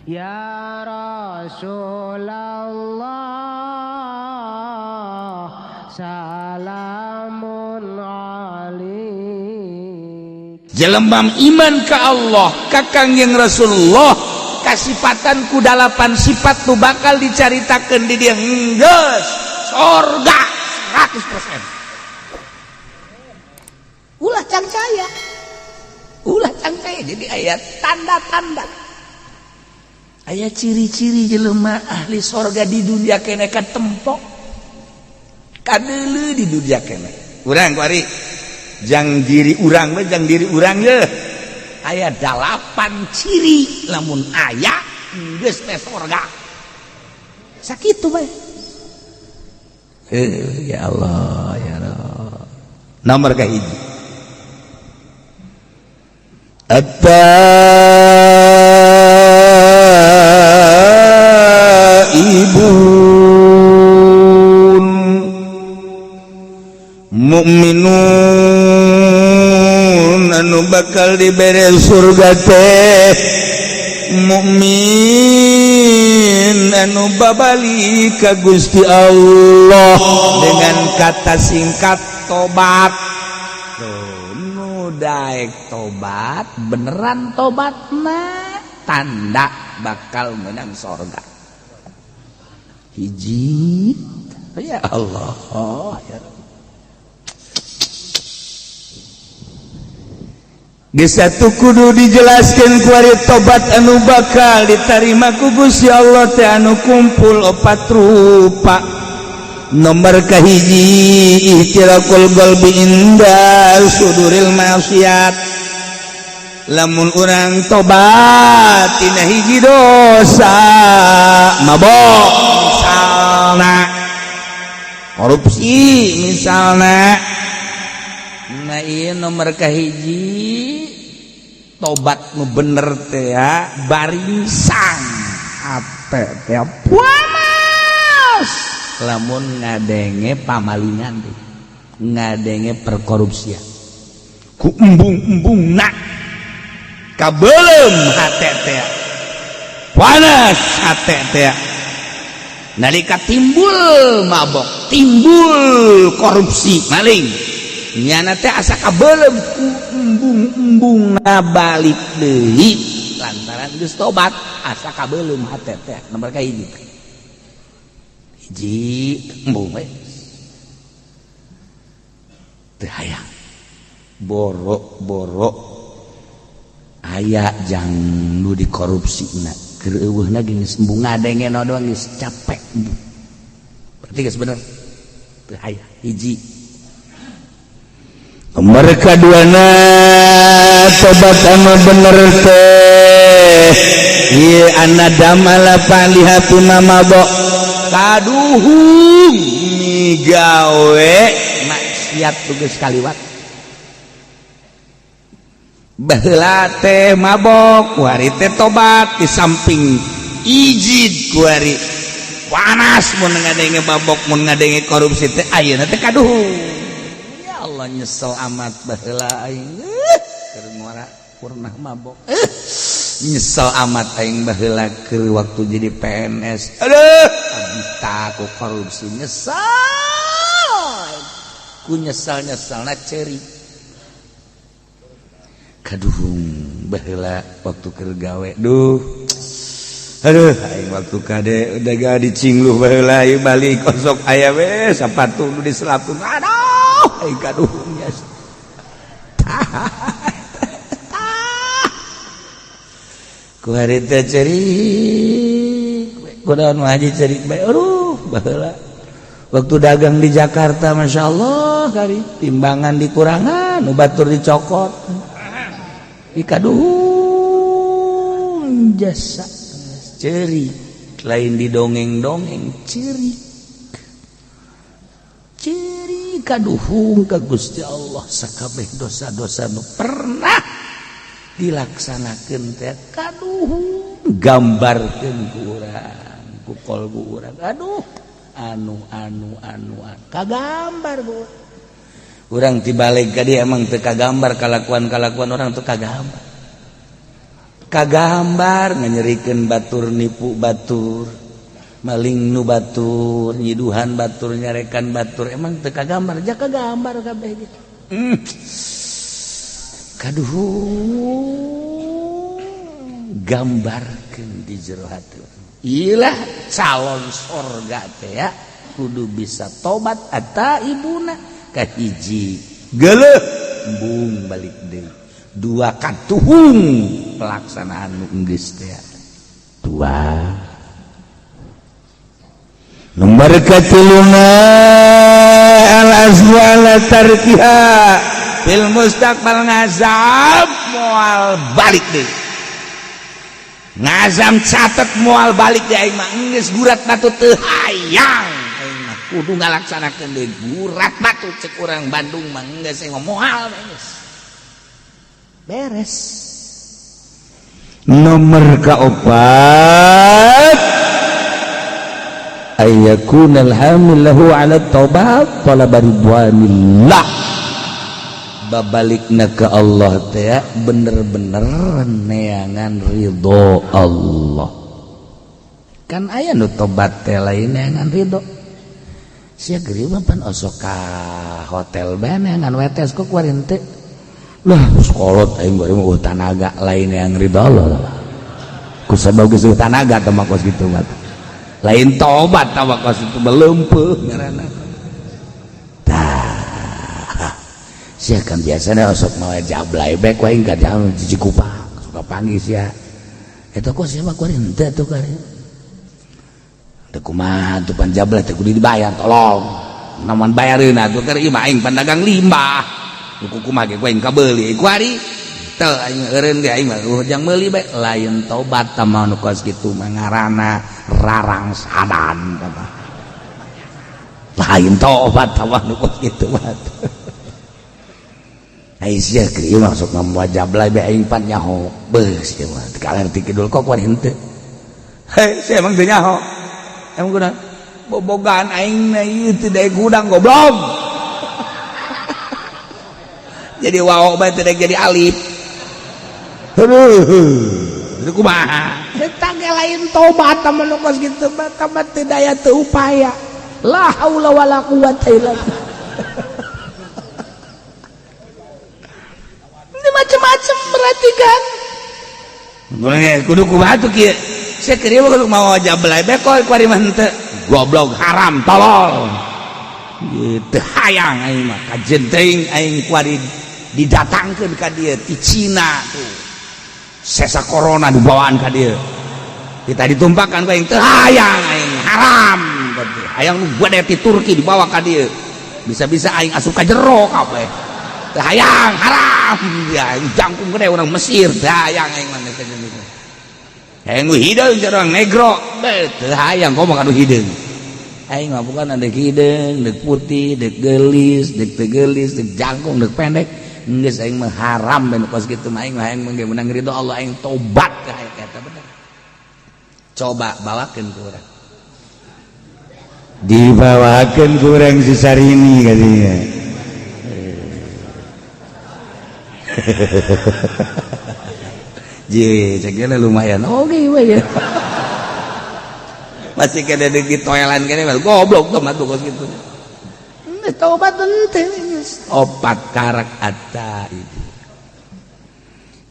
Ya Rasulullah salamun alaik. Jelema iman ke Allah, ka Kangjeng Rasulullah, kasipatan ku dalapan sifat tuh bakal dicaritakeun di dia geus sorga 100%. Ulah cangcaya, ulah cangcaya. Jadi aya tanda-tanda, aya ciri-ciri jelema ahli sorga di dunia kene katempok kadeuleu di dunia kene. Urang kuari jang diri urang we, jang diri urang ye, aya dalapan ciri, lamun aya geus teh sorga, sakitu bae. Eh, ya Allah, ya Allah. Nomor kahiji, التائبون mukminun anu bakal dibere surga teh mukmin anu babali ka Gusti Allah, dengan kata singkat tobat. Tuh, nu daek tobat beneran tobat na tanda bakal menang sorga. Hiji, ya Allah, ya. Geus atuh kudu dijelaskeun kuari, tobat anu bakal ditarima ku Gusti Allah teh anu kumpul opat rupa. Nomor kahiji, ihtiraqul qalbi inda suduril maksiat. Lamun urang tobat tina hiji dosa, mabok misalna, korupsi misalna. Nah, iya, nomor kahiji tobat nu bener teh ya baringsang ate teh panas lamun ngadenge pamalingan teh, ngadenge perkorupsian, ku embung-embung nak kabelem hate teh, panas hate teh. Nalika timbul mabok, timbul korupsi, maling, nyana teh asa kabelem ku embung-embung na balik deui lantaran geus tobat, asa kabelem hate teh. Nomor kahiji, hiji, embung we, teu hayang borok-borok aya jang nu dikorupsi na keur eueuhna geus embung, ngadenge doang geus capek embung, berarti geus bener teu hayang. Hiji. Nomor kaduana, tobat anu bener teh ieu an-nadamu ala fa'liha fima mabok, kaduhung migawe maksiat tugas kaliwat. Baheula teh mabok, kuari teh tobat, di samping ijid kuari panas mun ngadenge mabok, mun ngadenge korupsi teh, ayeuna teh kaduhung, ya Allah, nyesel amat baheula aing keur ngora pernah mabok, nyesel amat aing baheula keur waktu jadi PNS, aduh, abita ku korupsi, nyesel ku nyesel nyeselna ceri kaduhung baheula waktu keur gawe, duh, aduh, aing waktu kade udah gak dicingluh baheula ieu balik kosok aya we sapatu nu diselapkeun, aduh, aing kaduhung ya. Ku hari teh cerik kunaon haji, cerik bae, aduh, baheula waktu dagang di Jakarta, Masya Allah, kali timbangan dikurangan, nu batur dicokot, ikaduhung jasa cerik, lain didongeng-dongeng, cerik cerik kaduhung ka Gusti Allah, sakabeh dosa-dosa nu pernah dilaksanakeun teh kaduhung, gambarkeun ku urang, ku kolbu urang, aduh, anu anu anu kagambar ku urang. Tibalik ka dia emang teu kagambar, kalakuan-kalakuan orang teu kagambar. Kagambar nganyerikeun batur, nipu batur, maling nu batur, nyiduhan batur, nyarekan batur, emang teu kagambar? Ja kagambar kabeh gitu. Kaduh, gambarkeun di jero hati. Ilah calon sorga teh ya kudu bisa tobat ata ibuna. Kahiji, geuleuh embung balik deui. Dua, katuhung pelaksanaan nu geus teh. Dua. Nomor katiluna, al azmu ala tarkiha fil mustaqbal, ngazam moal balik deui, ngazam catet moal balik deui. Aing mah geus gurat batu, teu hayang aing mah, kudu ngalaksanakeun deui. Gurat batu cek urang Bandung mah, geus aing mah moal, geus beres. Nomor kaopat, ayyakunal hamil lahu ala taubat talaba ridwanillah. Babalikna ke Allah teh bener-bener neangan ridho Allah. Kan aya nu tobat teh lain neangan ridho. Sia geuring mah pan osok ka hotel bae neangan wetes, kok kuari teu lah? Sekolot aing bari mah tanaga, lain yang ridho Allah ku sabab geus tanaga teh mah kos kitu mah lain tobat tah, kos itu belempeuh ngaranna. Tah, sia kan biasanya osok mawa jablay bae ku aing ka jam Cikupa, suka panggil sia eta, kok sia mah kuari henteu atuh? Kuari teu kumaha tuh? Pan jablay teh kudu dibayar, tolong namun bayareun atuh. Keur ieu mah aing pan dagang limbah, ku kumaha ge ku aing kabeuli. Kuari teu, aing eureun ge, aing mah jang meuli bae. Lain tobat tah mah nu kos kitu mah, ngaranna rarang sadan tah mah. Lain tobat tah mah nu kos kitu mah. Ai sia keur ieu masuk mawa jablay bae, aing pan nyaho beus ieu mah kaler ti kidul, kok kuari henteu? Hei, sia emang teu nyaho? Emang kunaon bobogaan aing na ieu teu daek hudang, goblok? Jadi waw bae teu daek jadi alif. Aduh, itu kumaha eta ge? Lain tobat tah nu kos kitu mah, tah teu daya teu upaya, la haula wala quwata illa billah. Ini macam-macam berarti kan. Kudu kumaha tuh kieu? Sia keur ieu kudu mawa jablay bae, kok kuari mah henteu? Goblok, haram, tolol gitu. Hayang aing mah kajen teuing aing kuari didatangkeun ka dieu ti Cina tuh sesa corona, dibawaan ka dieu, kita ditumpakan ku aing, teu hayang aing, haram. Hayang nu gede ti Turki dibawa ka dieu, bisa-bisa aing asup ka jero kabeh, teu hayang, haram. Ya jangkung gede urang Mesir, teu hayang aing mah. Hayang nu hideung orang negro, teu hayang. Komo kanu hideung, aing mah bukan ada hideung, deuk putih, deuk geulis, deuk teu geulis, deuk jangkung, deuk pendek, geus aing mah haram. Dan kos kitu mah aing mah hayang menang ridho Allah, aing tobat ka eta bener. Coba bawakeun ku urang. Dibawakan kurang si Sarini katanya. Ji, cek lumayan. Oke, we ya. Masih kena di toilan kene goblok tuh mah kos kitu. Tobat henteu. Opat karak ata itu.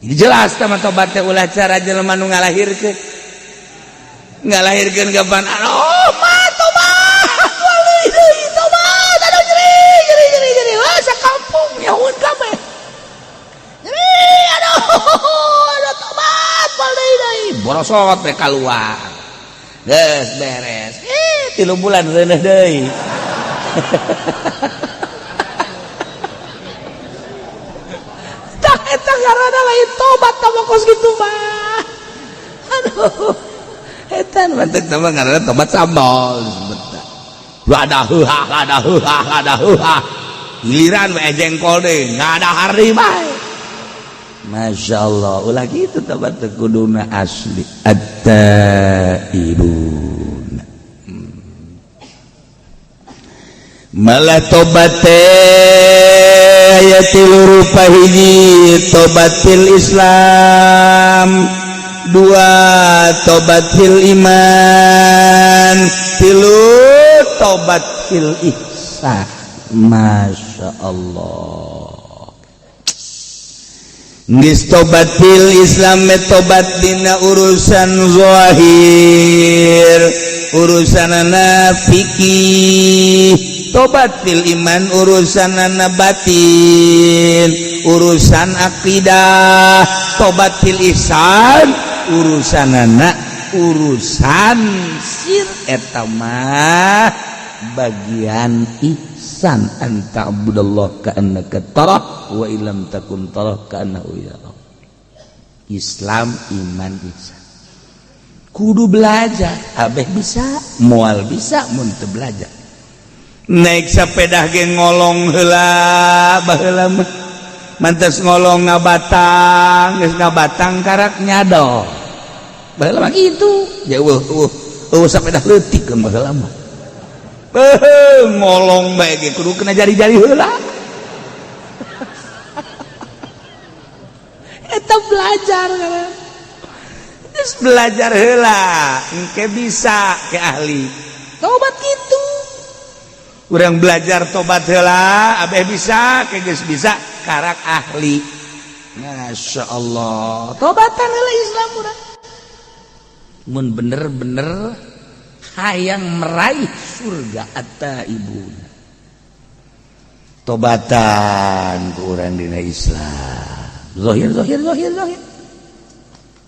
Jadi jelas sama tobat teh ulah cara jelema nu ngalahirkeun. Ngalahirkeun kapan? Oh, mah tobat. Wali tobat. Aduh, nyeri, nyeri, nyeri, nyeri. Wah, sakampung nyaun kabeh. Nyeri, aduh, aduh, tobat, wali deui. Borosot teh keluar. Geus beres. Eh, 3 bulan reuneuh deui. Tah eta ngaranna lain tobat tah kos kitu mah. Aduh. Eta mah teh ngaranna tobat sambal disebut. Lada heuhah, lada heuhah, lada heuhah. Giliran we jengkol deui, ngadahar deui bae. Masya Allah, ulah gitu tobat teh kuduna asli. At-taibun. Malah tobat teh aya tilu rupa. Hiji, tobatil Islam. Dua, tobat fil iman. Tilu, tobat fil ihsan. Masya Allah. Geus tobat fil Islam, tobat dina urusan zahir, urusanana fikih. Tobat fil iman, urusanana batin, urusan akidah. Tobat fil ihsan, urusanana urusan sir, eta mah bagian ihsan, an ta'budallah ka'annaka tarah wa illam takun tarah ka'annahu yarak. Islam, iman, ihsan kudu belajar. Abeh bisa moal bisa mun teu belajar. Naik sepeda ge ngolong heula. Baheula mah mantas ngolong ngabatang, geus ngabatang karak nyadol. Baheula mah kitu ya. Eueuh eueuh eueuh sepeda leutik kan baheula mah. Beuh, ngolong bae ge kudu kena jari-jari heula. Eta belajar. Geus belajar heula engke bisa ke ahli tobat gitu. Urang belajar tobat heula, abeh bisa ke geus bisa karak ahli. Masya Allah, tobatan heula Islam urang mun bener-bener hayang meraih surga. Atta ibu tobatan ku urang dina Islam zahir, zahir, zahir, zahir.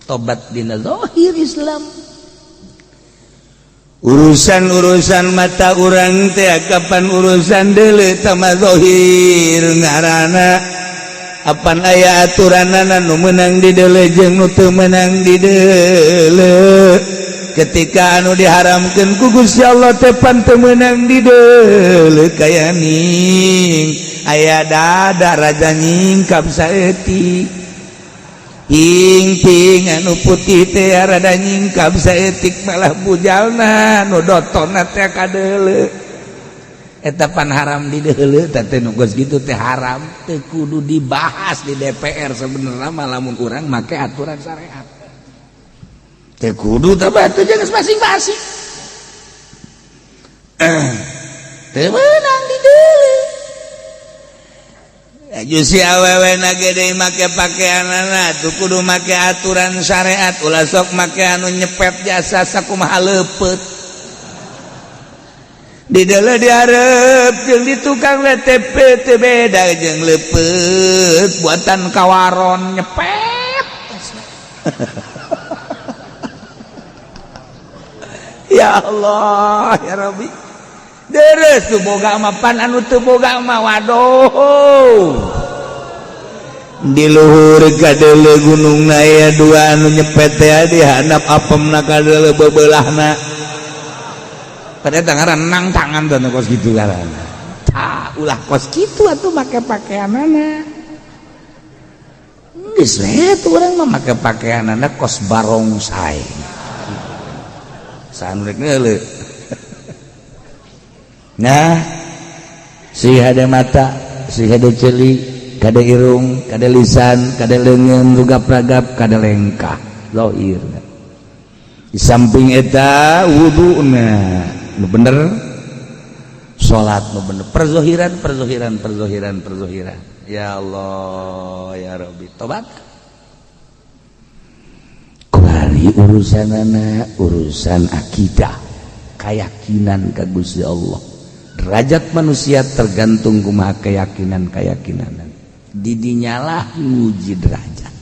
Tobat dina zahir Islam, urusan-urusan mata urang teh kapan urusan deuleu tama zahir ngaranna. Apan aya aturanana nu meunang di deuleu jeung nu teu meunang di deuleu. Ketika anu diharamkeun ku Gusti Allah teh pan teu meunang di deuleu, kaya ning aya dada raja nyingkap saeutik, ping anu putih teh rada nyingkap saeutik, malah bujalna nu dotonna teh kadeuleu. Eta pan haram di deuleu. Teh nu geus kitu teh haram, teu kudu dibahas di DPR sebenarnya mah. Lamun urang make aturan syariat teu kudu teh, batu jeung masing-masing teu meunang di deuleu. Si awewe na gede make pakaianana tuh kudu make aturan syariat. Ulah sok make anu nyepet jasa sakumaha leupeut di deuleu, dihareup jeung di tukang WTP teu beda jeung leupeut buatan kawaron nyepet. Ya Allah ya Rabbi, deres tuh boga mah. Pan anu teu boga mah, waduh, di luhur kadeuleu gunung aya dua anu nyepet teh, di handap apemna kadeuleu bebelahna. Pada tangan renang tangan tuh kos gitu karana. Tah, ulah kos kitu atuh make pakaianana. Geus we tuh urang mah make pakaianana kos barongsai. Saha rek neuleu? Nah, si hade mata, si hade ceuli, kade irung, kade lisan, kade leungeun, rugap-ragap, kade lengkah zahir. Di samping eta wuduna nu bener, salat nu bener, perzohiran, perzohiran, perzohiran, perzohiran. Ya Allah ya Rabbi, tobat kuari urusanana urusan akidah, keyakinan ka Gusti Allah. Derajat manusia tergantung kumaha keyakinan keyakinan. Didinyalah nguji derajat.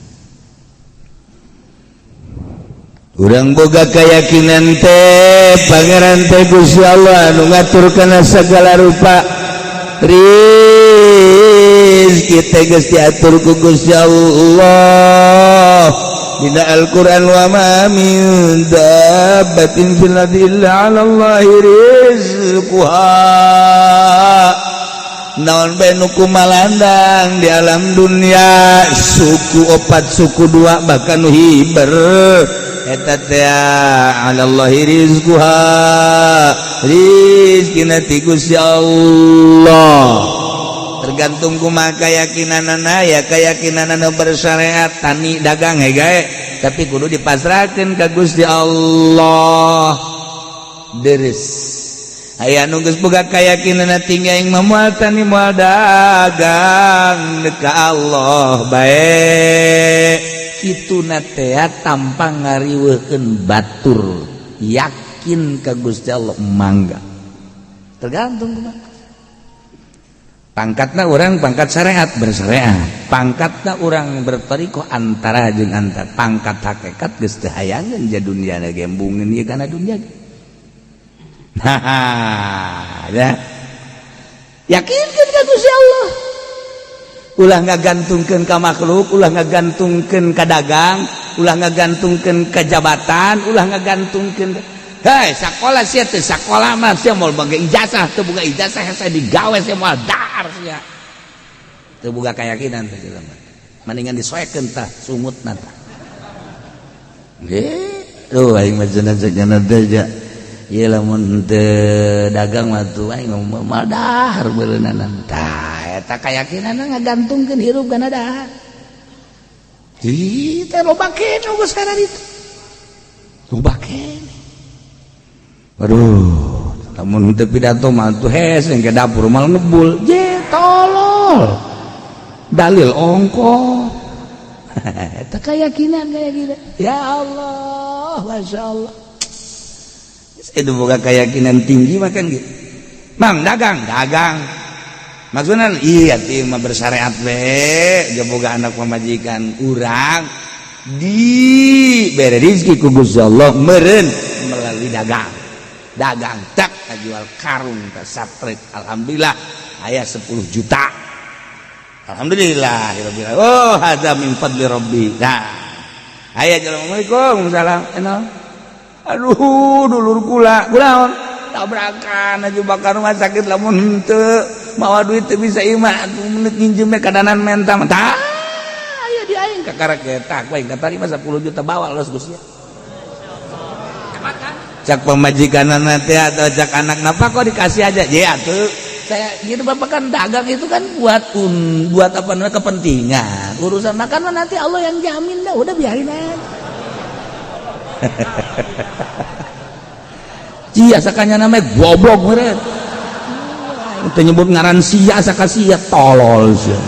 Urang boga keyakinan teh Pangeran teh Gusti Allah anu ngatur kana segala rupa. Rizki teh geus diatur ku Gusti Allah dina Al-Qur'an, wa ma min dabbatin fil ardi illa 'ala Allahi rizquha. Naon bae nu kumalandang di alam dunia, suku opat, suku dua, bahkan nu hiber, eta teh 'ala Allahi rizquha, rizkina ti Gusti Allah. Tergantung kumaha keyakinanana ya, keyakinan anu bersyariat tani dagang gae, tapi kudu dipasrahkeun ka Gusti Allah. Deres aya nu geus boga keyakinan tinggi, aing mah moal tani, moal dagang, ka Allah bae. Kitu na teh tanpa ngariweuhkeun batur, yakin ka Gusti Allah, mangga. Tergantung kumaha pangkatna. Urang pangkat syariat, bersyariat. Pangkatna urang bertorikoh, antara jeung antar. Pangkat hakikat geus teu hayangeun ja dunia gembungeun ieu kana dunia. Nah ya, yakinkeun ka Gusti Allah, ulah ngagantungkeun ka makhluk, ulah ngagantungkeun ka dagang, ulah ngagantungkeun ka jabatan, ulah ngagantungkeun. Hei, sekolah sia teh, sekolah mah sia moal boga ijazah, teu boga ijazah saya digawe sia moal dahar sia. Teu boga keyakinan teh jelema. Mendingan disoekeun tah sungutna tah. Nggih, tuh aing mah cenah cenah teh ja. Ieu lamun teu dagang mah tuh aing moal dahar beureunanan. Tah eta keyakinan ngagantungkeun hirup kana dahar. Ih, teh loba keneh geus kana ditu. Loba keneh. Aduh, lamun teu pidato mah tuh hese ke dapur mal ngebul. Je tolol. Dalil ongko. Eta keyakinan kayak gitu. Ya Allah, Masya Allah. Itu boga keyakinan tinggi makan gitu. Mang dagang, dagang. Maksudnya iya ti mah bersyariat we, boga anak pamajikan urang di bere rezeki ku Gusti Allah meureun melalui dagang. Dagang tak jual karung ke satrek, alhamdulillah aya 10 juta, alhamdulillah. Oh, hadza min fadli rabbi. Nah, aya, assalamualaikum, salam enal. Aduh, dulur kula kula tabrakan aja bakal rumah sakit, lamun henteu mawa duit teu bisa imah atuh menit nginjem kadanan menta tah aya di aing kakara ketak we katarima 10 juta bawa los Gusti. Cak pemajikan nanti atau cak anak, napa kok dikasih aja ya tuh saya gitu? Bapak kan dagang itu kan buat buat apa namanya, kepentingan urusan makan mah nanti Allah yang jamin dah, udah biarin aja. Cia sakanya namanya goblok meureun. Teu nyebut ngaran sia saka sia tolol sia.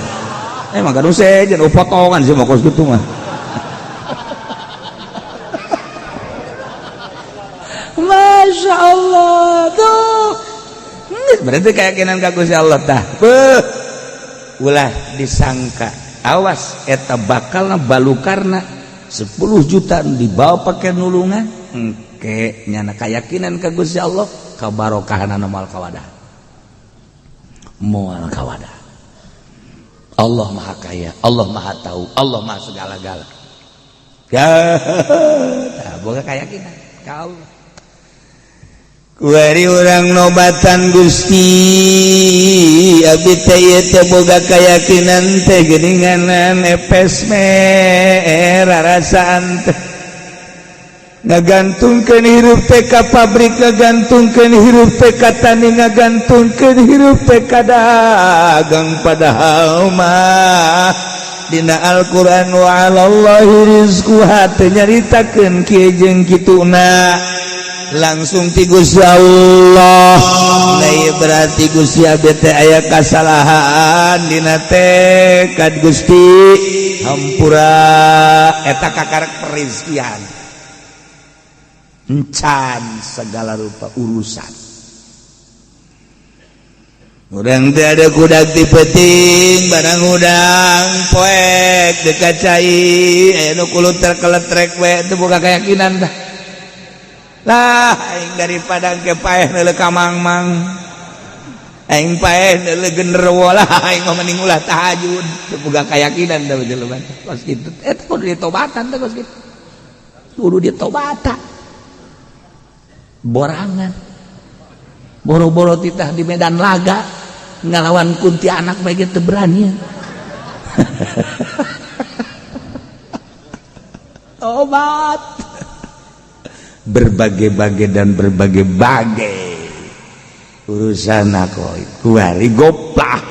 Emang kan sejen potongan sih mah kos kitu mah. Masya Allah tuh berarti keyakinan ka Gusti Allah tah. Beuh, ulah disangka, awas eta bakal balukarna 10 juta dibawa pakai nulungan engke nyana keyakinan ka Gusti Allah, kabarokahanana moal kawadah, moal kawadah. Allah Maha Kaya, Allah Maha Tahu, Allah Maha segala-gala ya. Tah boga keyakinan ka Allah. Kuari urang nobatan Gusti, abdi teh ieu teh boga keyakinan teh geuninganan epes rarasaan teh ngagantungkeun hirup teh ka pabrik, ngagantungkeun hirup teh ka tani, ngagantungkeun hirup teh ka dagang, padahal mah dina Al-Qur'an wa 'alallahi rizquha teu nyaritakeun kieu jeung kituna, langsung ti Gusti Allah. Nah, berarti Gusti abdi teh aya kasalahan dina tekad, Gusti hampura. Eta kakarek perizkian encan segala rupa urusan. Urang teh ada kudak ti peuting barang hudang poek dekat cai aya nu kuluter keletrek we, teu boga keyakinan tah. Lah aing daripada ke paeh neuleuh ka mang-mang, aing paeh neuleuh genderuwo lah, aing mah mending ulah tahajud. Teu boga keyakinan tah jelema kos kitu. Eta kudu ditobatan teh kos kitu, kudu ditobatan. Borangan boro-boro titah di medan laga ngalawan kuntianak bae teu berani. Tobat berbagai-bagai dan berbagai-bagai urusan aku kuari goplah.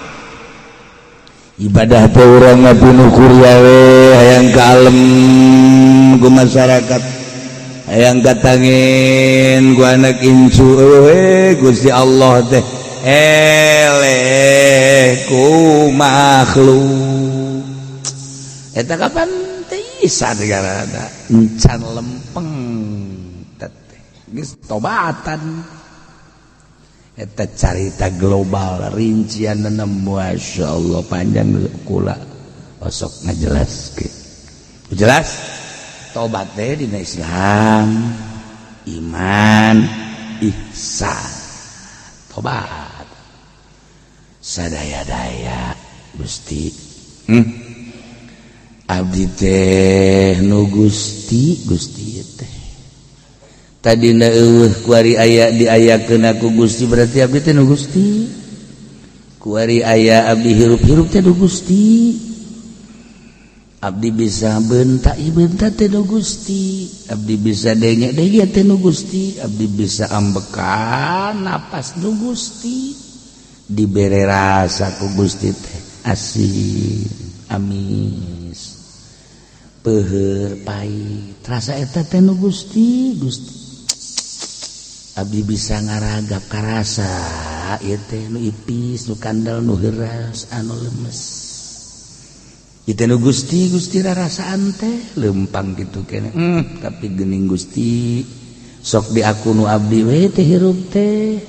Ibadah teh urang mah pinuh kuria we, hayang kalem ku masyarakat, hayang katangin ku anak incu we. Gusti Allah teh eleh ku makhluk eta kapan teh isa negara encan lempeng teh geus tobatan. Eta carita global rincian, Masya Allah, panjang, kula osok ngajelaskeun jelas. Tobat teh dina Islam iman, ihsan, tobat sadaya-daya. Gusti, Abdi teh nu Gusti, Gusti teh tadi kuari aya diayakeun ku Gusti, berarti abdi teh nu Gusti. Kuari aya abdi hirup-hirup teh nu Gusti. Abdi bisa bentak bentak teh nu Gusti. Abdi bisa denge denge teh nu Gusti. Abdi bisa ambekan napas nu Gusti. Dibere rasa ku Gusti teh asin, amis, peuheur, pahit, rasa eta teh nu Gusti. Gusti, abdi bisa ngaragap karasa ieu teh nu ipis, nu kandel, nu heuras, anu lemes, ieu teh nu Gusti. Gusti, rarasaan teh lempang kitu keneh, tapi geuning Gusti sok di aku nu abdi we teh hirup teh.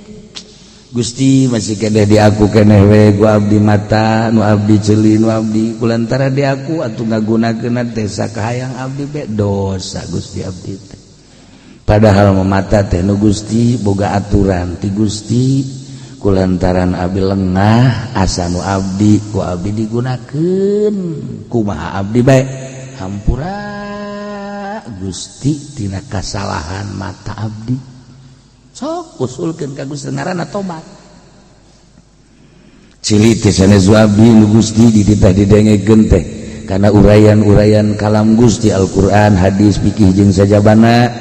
Gusti, masih keneh di aku keneh we ku abdi mata nu abdi, ceuli nu abdi. Kulantara di aku atuh ngagunakeun teh sakahayang abdi be dosa. Gusti, abdi teh padahal mata teh nu Gusti, boga aturan ti Gusti. Kulantaran abdi lengah, asa nu abdi ku abdi digunakeun kumaha abdi bae. Hampura Gusti tina kasalahan mata abdi. Sok usulkeun ka Gusti, ngaranna tobat. Ceuli teh sanes abdi, nu Gusti. Dititah didengekeun teh karena uraian-uraian kalam Gusti, Al-Qur'an, hadis, fikih jeung sajabana,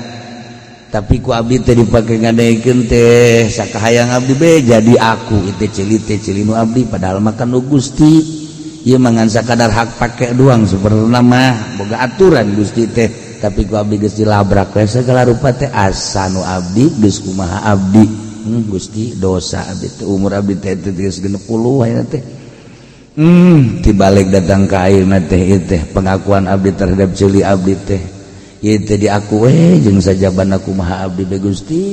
tapi ku abdi teh dipake ngadengekeun teh sakahayang abdi be. Jadi aku itu ceuli teh ceuli nu abdi, padahal makan nu Gusti. Ieu mah ngan sakadar hak pake doang. Sebenarnya mah boga aturan Gusti teh, tapi ku abdi geus dilabrak we segala rupa teh, asa nu abdi geus kumaha abdi. Gusti, dosa abdi teh. Umur abdi teh geus 60 ayeuna teh. Tibalik datang ka ayeuna teh, ieu teh pengakuan abdi terhadap ceuli abdi teh, ieu teh diaku we jeung sajabana kumaha abdi be. Gusti,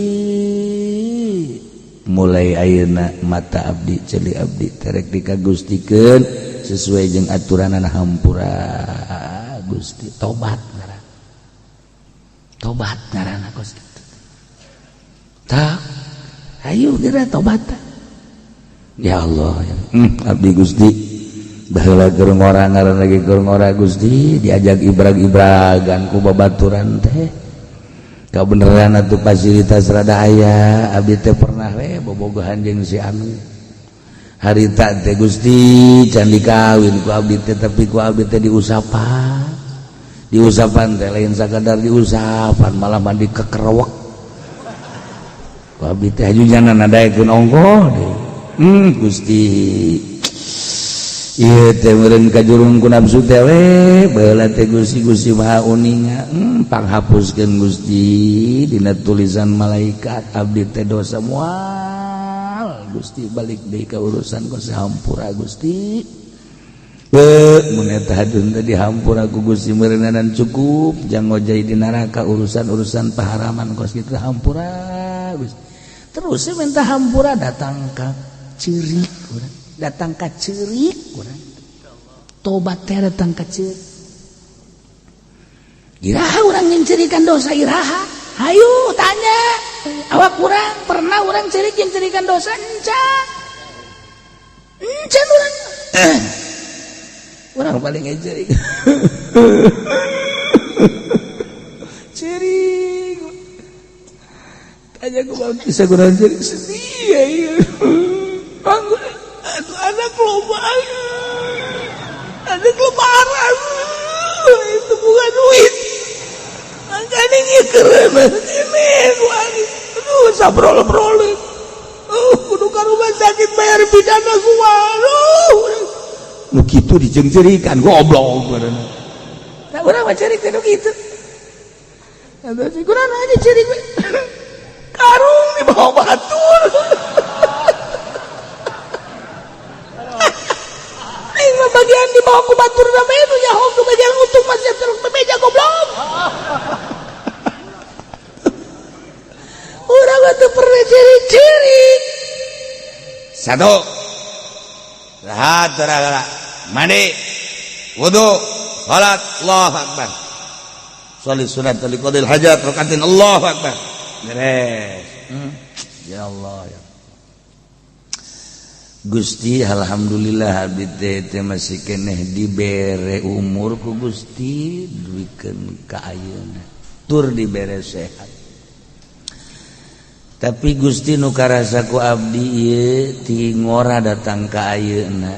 mulai ayeuna mata abdi, ceuli abdi terek dikagustikeun sesuai jeung aturanan. Hampura Gusti. Tobat ngaran, tobat ngaranna kos kitu. Tak ayo geura tobat. Ya Allah ya. Abdi Gusti baheula keur ngora, ngaran lagi keur ngora Gusti, diajak ibrag-ibragan ku babaturan teh. Kabeneran atuh fasilitas rada aya, abdi teh pernah we bobogohan jeung si anu harita teh. Gusti, can dikawin ku abdi teh, tapi ku abdi teh diusapan. Diusapan teh lain sakadar diusapan, malah mandi kekerewek ku abdi teh, haju nadaekeun ongkoh deui. Gusti, ieu teh meureun kajurung ku nafsu teh we baheula teh. Gusti, Gusti Maha uninga, panghapuskeun Gusti dina tulisan malaikat abdi teh dosa. Moal Gusti balik deui ka urusan kos. Hampura Gusti. Mun eta hadun teh dihampura ku Gusti, meureunan cukup jang ngojay di neraka urusan-urusan paharaman kos kitu. Hampura Gusti. Terus minta hampura datang ka ceurik urang, datang ka ceurik urang. Tobat teh datang ka ceurik. Iraha urang nyencerikan dosa, iraha? Hayu tanya awak urang, pernah urang ceurik nyencerikan dosa? Encan, encan urang. Urang paling ceurik ceurik. Tanya ku bisa kurang ceurik, sedih ya iya. Aduh, anak loba, anak lebaran itu bukan duit, makanya ini keren ini. Aduh, sabrol-brol, oh, kudu ka rumah sakit bayar pidana gua. Aduh. Nu kitu dijeungceurikan, goblok badanna. Tah, urang mah ceurik teh nu kitu. Eta sih kurang aja ceurik we. Karung dibawa batur. Aing mah bagian dibawa ku batur bae nu nyaho ku bagian untung masih terus bebeja, goblok. Urang mah teu pernah ceurik-ceurik. Satu. Rahat rara mandi, wudu, salat, Allahu akbar. Sholli sunat li qadil hajat rakaatin, Allahu akbar. Beres. Ya Allah ya. Gusti, alhamdulillah abdi teh masih keneh dibere umur ku Gusti duikeun ka ayeuna. Tur dibere sehat. Tapi Gusti nu karasa ku abdi ieu ti ngora datang ka ayeuna.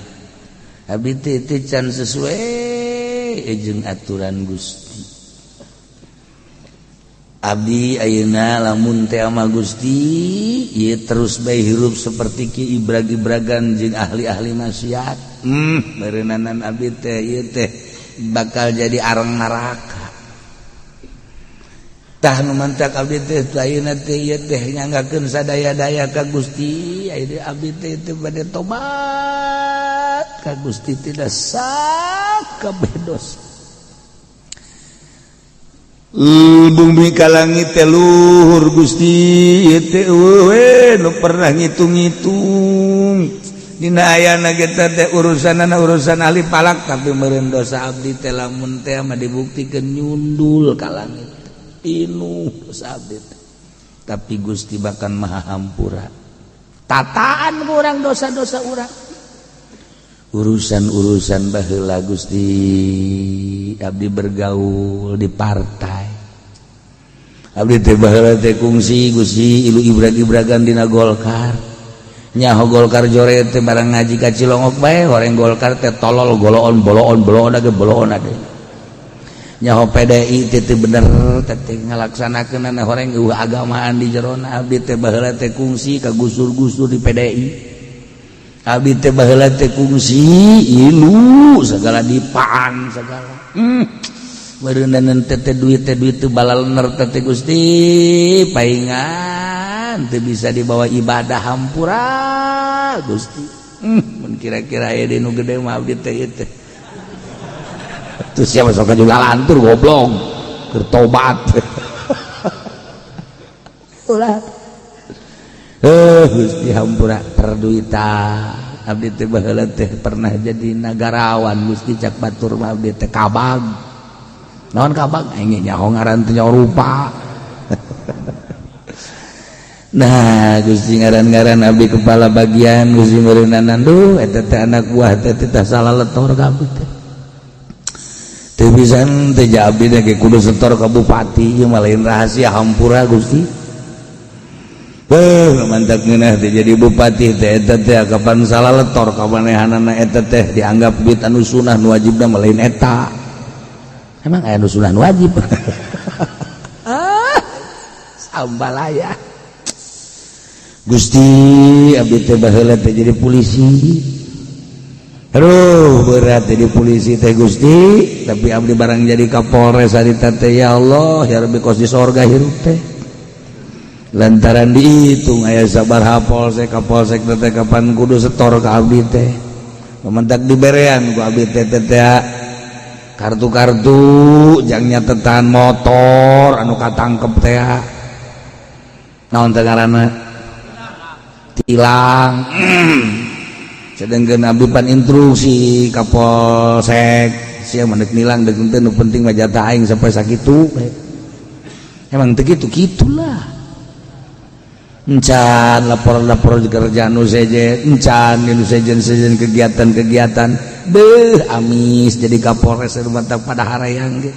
Abdi teh can sesuai jeung aturan Gusti. Abdi ayeuna lamun teh ama Gusti ieu terus bae hirup seperti ki ibrag-ibragan jeung ahli-ahli maksiat. Beureunanan abdi teh ieu teh bakal jadi arang neraka. Tah nu mantak abdi teh ayeuna teh ieu teh nyanggakeun sadaya-daya ka Gusti, ayeuna abdi teh teu bade tobat ka Gusti tidak sakabeh dosa. Bumi ka langit teh luhur Gusti teh we nu pernah ngitung-ngitung dina ayana ge teh urusanana urusan ahli palak, tapi meureun dosa abdi teh lamun teh mah dibuktikeun nyundul ka langit pinuh dosa abdi teh. Tapi Gusti bahkan maha hampura tataan urang dosa-dosa urang, urusan-urusan baheula Gusti abdi bergaul di partai, abdi teh baheula teh kungsi Gusti ilu ibrag-ibragan dina Golkar, nyaho Golkar jore teh barang ngaji ka Cilongok bae horeng Golkar teh tolol goloon boloon boloon age boloon age, nyaho PDI teh teu bener teh ngalaksanakeunana horeng eueuh agamaan di jerona. Abdi teh baheula teh kungsi ka gusur-gusur di PDI, abdi teh baheula teh kungsi ilu segala dipaan segala. Meureuneunan teh duit teh duit teu balalener teh Gusti paingan teu bisa dibawa ibadah, hampura Gusti. Mun kira-kira aya di nu gede mah abdi teh ieu teh. Terus siapa sok juga lantur goblok keur tobat. Ulah. Gusti hampura perduitan abdi teh baheula teh pernah jadi nagarawan Gusti, cak batur mah abdi teh kabag. Naon kabag? Aing nyaho ngaran teh nyaho rupa. Nah Gusti ngaran-ngaran abdi kepala bagian Gusti meureunanan duh eta teh anak buah teh teh salah letor ka abdi teh. Teu pisan teh abdi teh kudu setor ka bupati ieu mah lain rahasia, hampura Gusti. Mantap ngeunah teh jadi bupati teh eta teh kapan salah letor ka manehanana eta teh dianggap duit anu sunah nu wajibna mah lain eta. Emang aya nu sunah nu wajib? Ah, sambalaya. Gusti abdi teh baheula teh jadi polisi. Aduh berat jadi polisi teh Gusti, tapi abdi barang jadi Kapolres harita teh ya Allah ya Rabbi kos di sorga hirup teh. Lantaran dihitung aya sabaraha polsek kapolsek teh kapan kudu setor ka abdi teh. Pementak diberean ku abdi teh teh kartu-kartu jang nyatetan motor anu katangkep teh. Naon teh ngaranna? Tilang. Sedangkan abdi pan instruksi kapolsek sia mah deuk nilang deuk henteu nu penting mah jatah aing sampai sakitu. Emang teu kitu kitulah. Encan lapor-lapor kerjaan nu sejen, encan nu sejen-sejen kegiatan-kegiatan deh amis jadi Kapolres mantap pada harayang ge.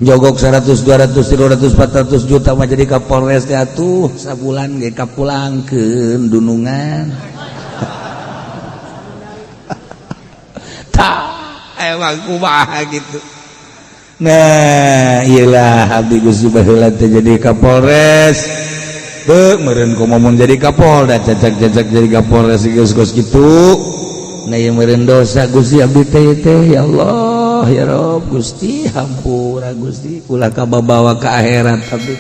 Jogok 100 200 300 400 juta mah jadi Kapolres teh atuh sabulan ge kapulangkeun dunungan. Tah emang kumaha gitu. Nah iyalah abdi Gusti baheula teh jadi Kapolres. Beuh meureun komo mun jadi Kapolda cacak-cacak jadi Kapolres geus geus kitu. Nah, ieu meureun dosa Gusti abdi teh teh, ya Allah, ya Rob, Gusti hampura, Gusti, ulah kababawa ka akhirat abdi.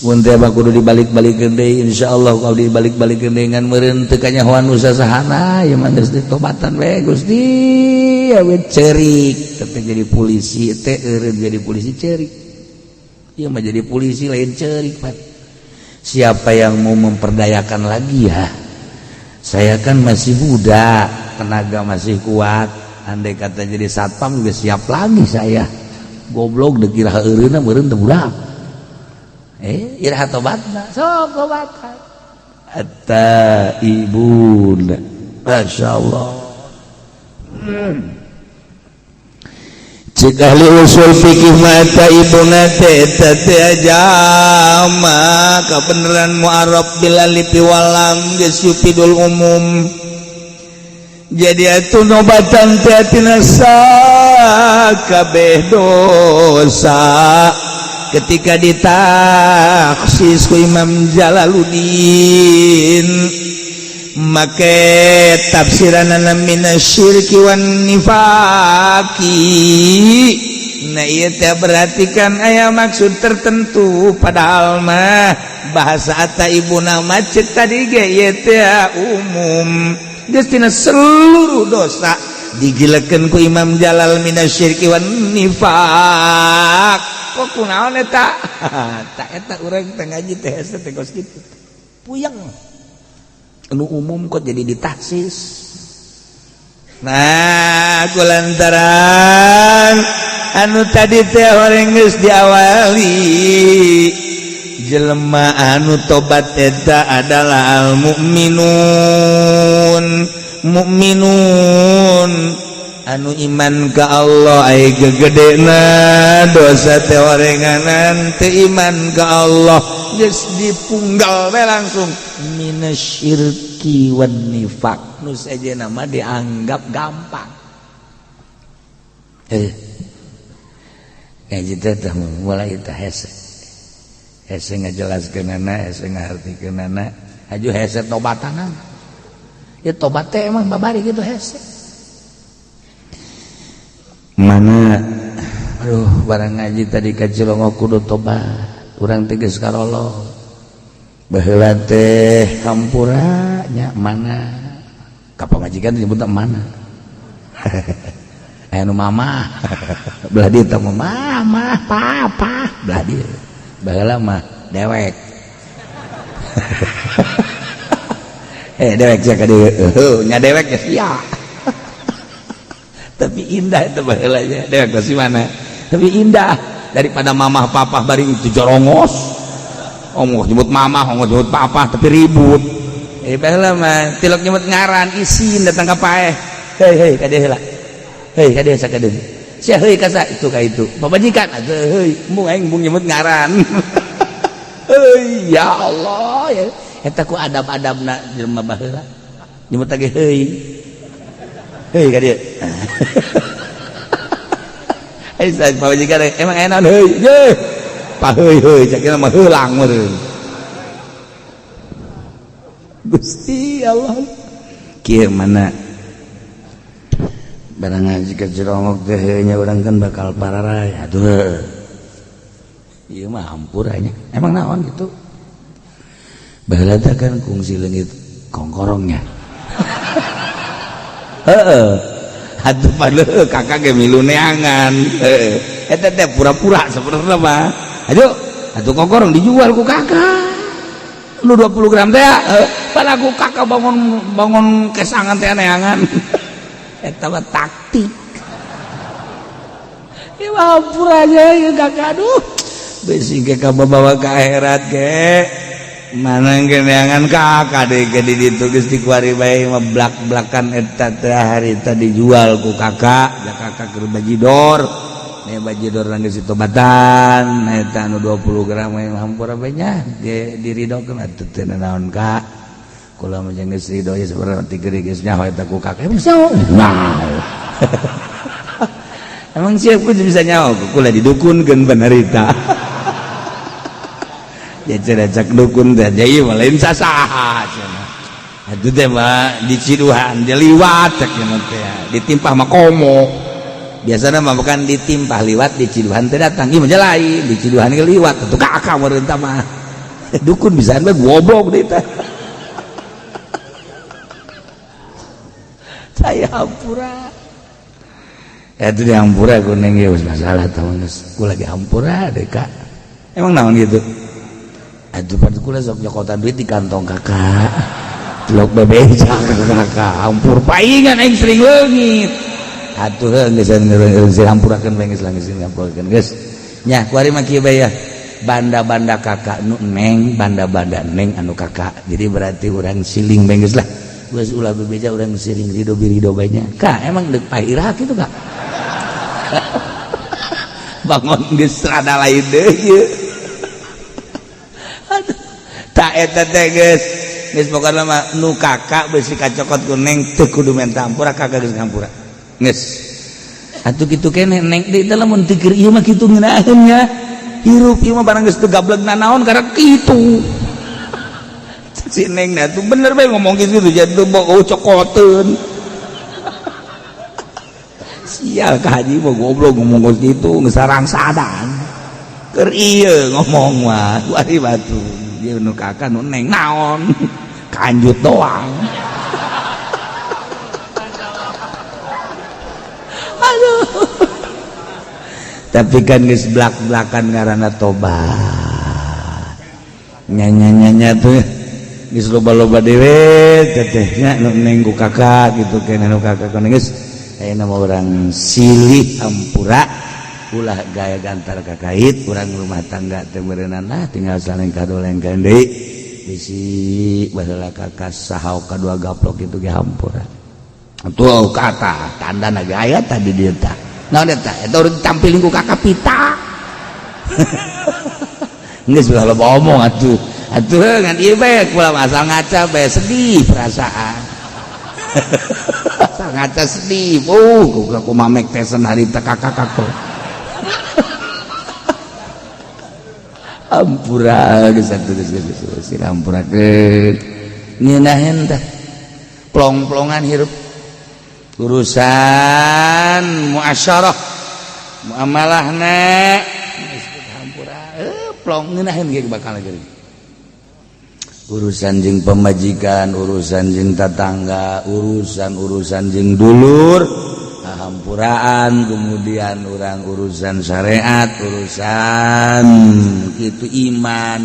Mun teh mah kudu dibalik-balikeun deui, insyaallah kalau dibalik-balikeun deui, ngan meureun teu kanyahoan usaha sahana ieu mah, geus ditobatan we Gusti. Awet cerik tapi jadi polisi teh eureun, jadi polisi cerik, ieu mah jadi polisi lain cerik, Pak. Siapa yang mau memperdayakan lagi ya? Saya kan masih muda, tenaga masih kuat, andai kata jadi satpam juga siap lagi saya. Goblok, dikira eureunna meureun teu budak. Eh, iraha tobatna? Sok tobatan. At-taibun. Masya Allah. Cek ahli usul fikih mata ibuna teh eta teh jama kabeneran mu'arraf bil alif wal lam geus yufidul umum. Jadi atuh nobatan teh tina sakabeh dosa. Ketika ditakhsis ku Imam Jalaluddin make tafsiranana minasyirki wan nifaki. Nah, ieu teh berarti kan aya maksud tertentu, padahal mah bahasa at-taibuna cek tadi ge ieu teh umum, geus tina seluruh dosa. Digilekeun ku Imam Jalal minasyirki wan nifak. Kok kunaon eta? Tak eta urang teh ngaji teh hese teh kos kitu, puyeng. Anu umum kok jadi ditakhsis? Nah, kulantaran anu tadi teh orang geus diawali jelema anu tobat eta adalah al mukminun, mukminun anu iman ka Allah. Ai gegedena dosa teh orenganan teu iman ka Allah, geus dipunggal we langsung minasyirki wan nifak. Nu sejenna mah dianggap gampang. Eh, ngaji teh mulai teh hese hese ngajelaskeunana, hese ngahartikeunana, aju hese tobatanana. Ya, tobat teh emang babari gitu hese. Mana, aduh, barang ngaji tadi ka Cilongok kudu tobat urang teh, geus karolo baheula teh hampura nya. Mana ka pamajikan disebut mana? Aya nu mama belah dieu teh, mama papa belah dieu. Baheula mah dewek, eh dewek sia ka dieu nya, dewek ya sia. Tapi indah itu baheula nya, dewek masih mana, tapi indah daripada mamah papa bari itu jorongos. Ongkoh nyebut mamah, ongkoh nyebut papa, tapi ribut. Eh, baheula mah tilok nyebut ngaran isin, datang ka paeh, "Hei, hei, ka dieu heula, hei, ka dieu sakadeun sia, heuy ka itu, ka itu pamajikan atuh, heuy." Embung aing embung nyebut ngaran. Heuy, ya Allah ya, eta ku adab-adabna jelema baheula nyebut lagi, "Heuy, heuy, ka dieu." Eh, pamajikan emang enak, "Heuy ye pa, heuy, heuy," cek mah heulang meureun. Gusti Allah, kieu mana barang ngaji ke Cilongok teh nya, urang kan bakal pararaya atuh. Ieu mah hampuranya emang naon gitu. Baheula teh kan kungsi leungit kongkorongnya. Heeh atuh, pada kakak ge milu neangan. Heeh, eta teh pura-pura sebenarnya mah. Aduh atuh, kongkorong dijual ku kakak nu 20 gram teh, pada ku kakak bangun bangun kesangan teh neangan. Eta mah taktik. Ieu mah aja ya kakak. Aduh, besi ke bawa ke akhirat ge mana neangan kakak deh ke di ditu geus dikuari bae mah blak-blakan. Eta teh harita dijual ku kakak ya, kakak keur bajidor. Nih bajidor geus ditobatan eta anu 20 gram mah hampura bae nya, diridokeun atuh, teu naon kak, kula mah jeung geus ridho ya. Sebenarnya tiga geus nyaho eta ku kakak. Emang nyaho? Nah, emang siapa bisa nyaho? Kula didukunkeun penderita ya, cenah cak dukun teh, jadi lain sasaha cenah. Aduh teh mah di Ciduhan dia liwat cek teh ditimpah mah komo. Biasana mah bukan ditimpah liwat di Ciduhan teh datang ieu mah lain di Ciduhan ge liwat atuh kakak meureun mah. Dukun bisaan bae goblok deui teh. Saya hampura. Itu di hampura kuning ya masalah tahun geus lagi hampura deh kak. Emang naon gitu? Aduh pada kula sok nyokotan duit di kantong kakak. Blok bebeja kakak hampur paingan aing sering leungit. Atuh geus geus hampurakeun bae geus geus hampurakeun geus. Nya kuari mah kieu bae ya. Banda-banda kakak nu neng, banda-banda neng anu kakak. Jadi berarti urang siling bae geus lah. Geus ulah bebeja urang siling rido birido bae nya. Kak emang deuk pae iraha kitu kak? Bangun geus rada lain deui ieu. Aduh tak eta teh geus. Geus pokona mah nu kakak beusi kacokot ku neng teu kudu menta hampura kakak geus ngampura. Geus. Atuh kitu keneh neng deui teh lamun teu keur ieu mah kitu ngeunaheun nya. Hirup ieu mah barang geus teu gablegna naon karek kitu. Si neng na tuh bener bae ngomong kitu jadi bogo cokoteun. Sial ka haji mah goblok ngomong kos kitu geus sarangsadan. Keur ieu ngomong mah kuari batu. Ieu nu kakak nu neng naon? Kanjut doang. Aduh. Tapi kan geus blak-blakan ngaranna tobat. Nya-nya-nya tuh geus loba-loba dewe teteh nya nu neng ku kakak gitu keneh nu kakak nu geus ayeuna mah urang silih hampura ulah gaya gantar kakait urang rumah tangga teh beureunan lah tinggal saling kadolengkeun deui. Bisi baheula kakak sahau kadua gaplok itu ge hampura. Tuh kata tanda na gaya tadi dia tah. Naon eta? Eta urang tampilin ku kakak pita. Geus ulah loba omong atuh. Atuh ngan ieu bae kula asal ngaca bae sedih perasaan. Asal ngaca sedih. Ku mamek tesen harita kakak kakak. Ampura geus atuh geus geus hampurakeun. Ngeunaheun teh plong-plongan hirup. Urusan muasyarah muamalahna geus hampura plong ngeunaheun ge bakal geuring. Urusan jeung pamajikan, urusan jeung tatangga, urusan-urusan jeung dulur, hampuraan, kemudian orang urusan syariat, urusan itu iman,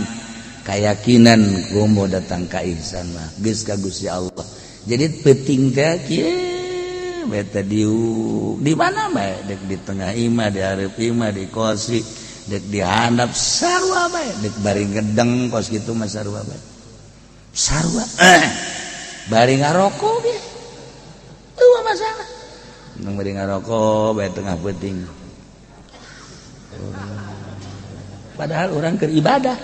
keyakinan komo datang ka ihsan mah geus ka Gusti Allah. Jadi penting teh kieu beta diuk di mana bae dek di tengah imah, di hareup imah, di kosi, dek di handap sarua bae, dek bari ngedeng kos kitu mah sarua bae. Sarua bari ngarokok ge eueuh masalah. Nang bari ngarokok bae tengah peuting. Padahal orang keur ibadah.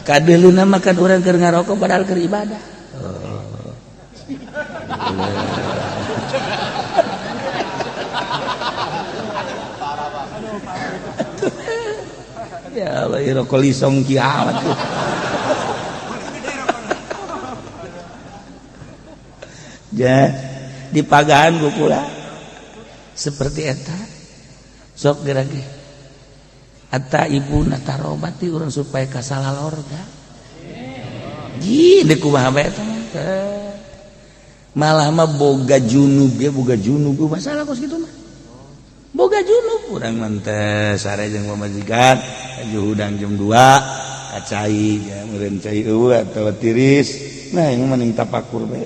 Kadeuleuna mah kan urang keur ngarokok padahal keur ibadah. Ya Allah, rokok lisong kiamat tuh. Ja, di pagahan ku kula seperti eta. Sok geura ge. Ata ibu na tarobati urang supaya kasalah lorga. Ji deuk kumaha bae eta mah. Malah mah boga junub ge boga junub masalah kos kitu mah. Boga junub urang mah teh sare jeung pamajikan aju hudang jam 2 kacai ya meureun cai eueuh atawa tiris. Nah ini mending tapakur bae.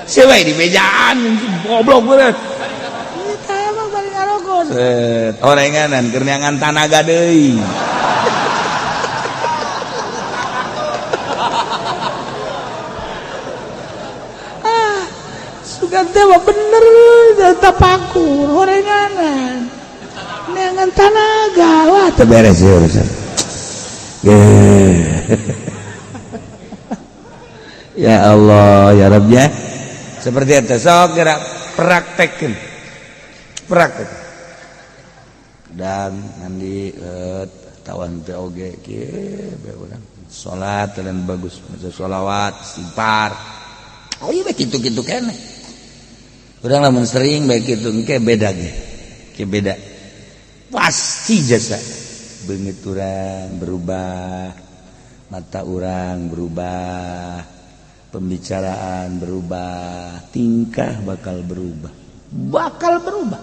Siapa di bejaan goblok bener. Kita emang balik ngarokok. Set orenganan keur neangan tanaga deui. Ah, sugan teh mah bener tapakur orenganan. Neangan tanaga wah teu beres ieu urusan. Ya Allah ya Rabb ya. Seperti itu sok gerak praktekkeun. Praktek. Dan mandi Atawa henteu oge kieu bae urang. Salat dan bagus, maca sholawat, istighfar. Ayo bae kitu-kitu keneh. Urang lamun sering bae kitu engke beda ge. Ke beda. Pasti jasa. Beungeut urang berubah, mata urang berubah, pembicaraan berubah, tingkah bakal berubah. Bakal berubah.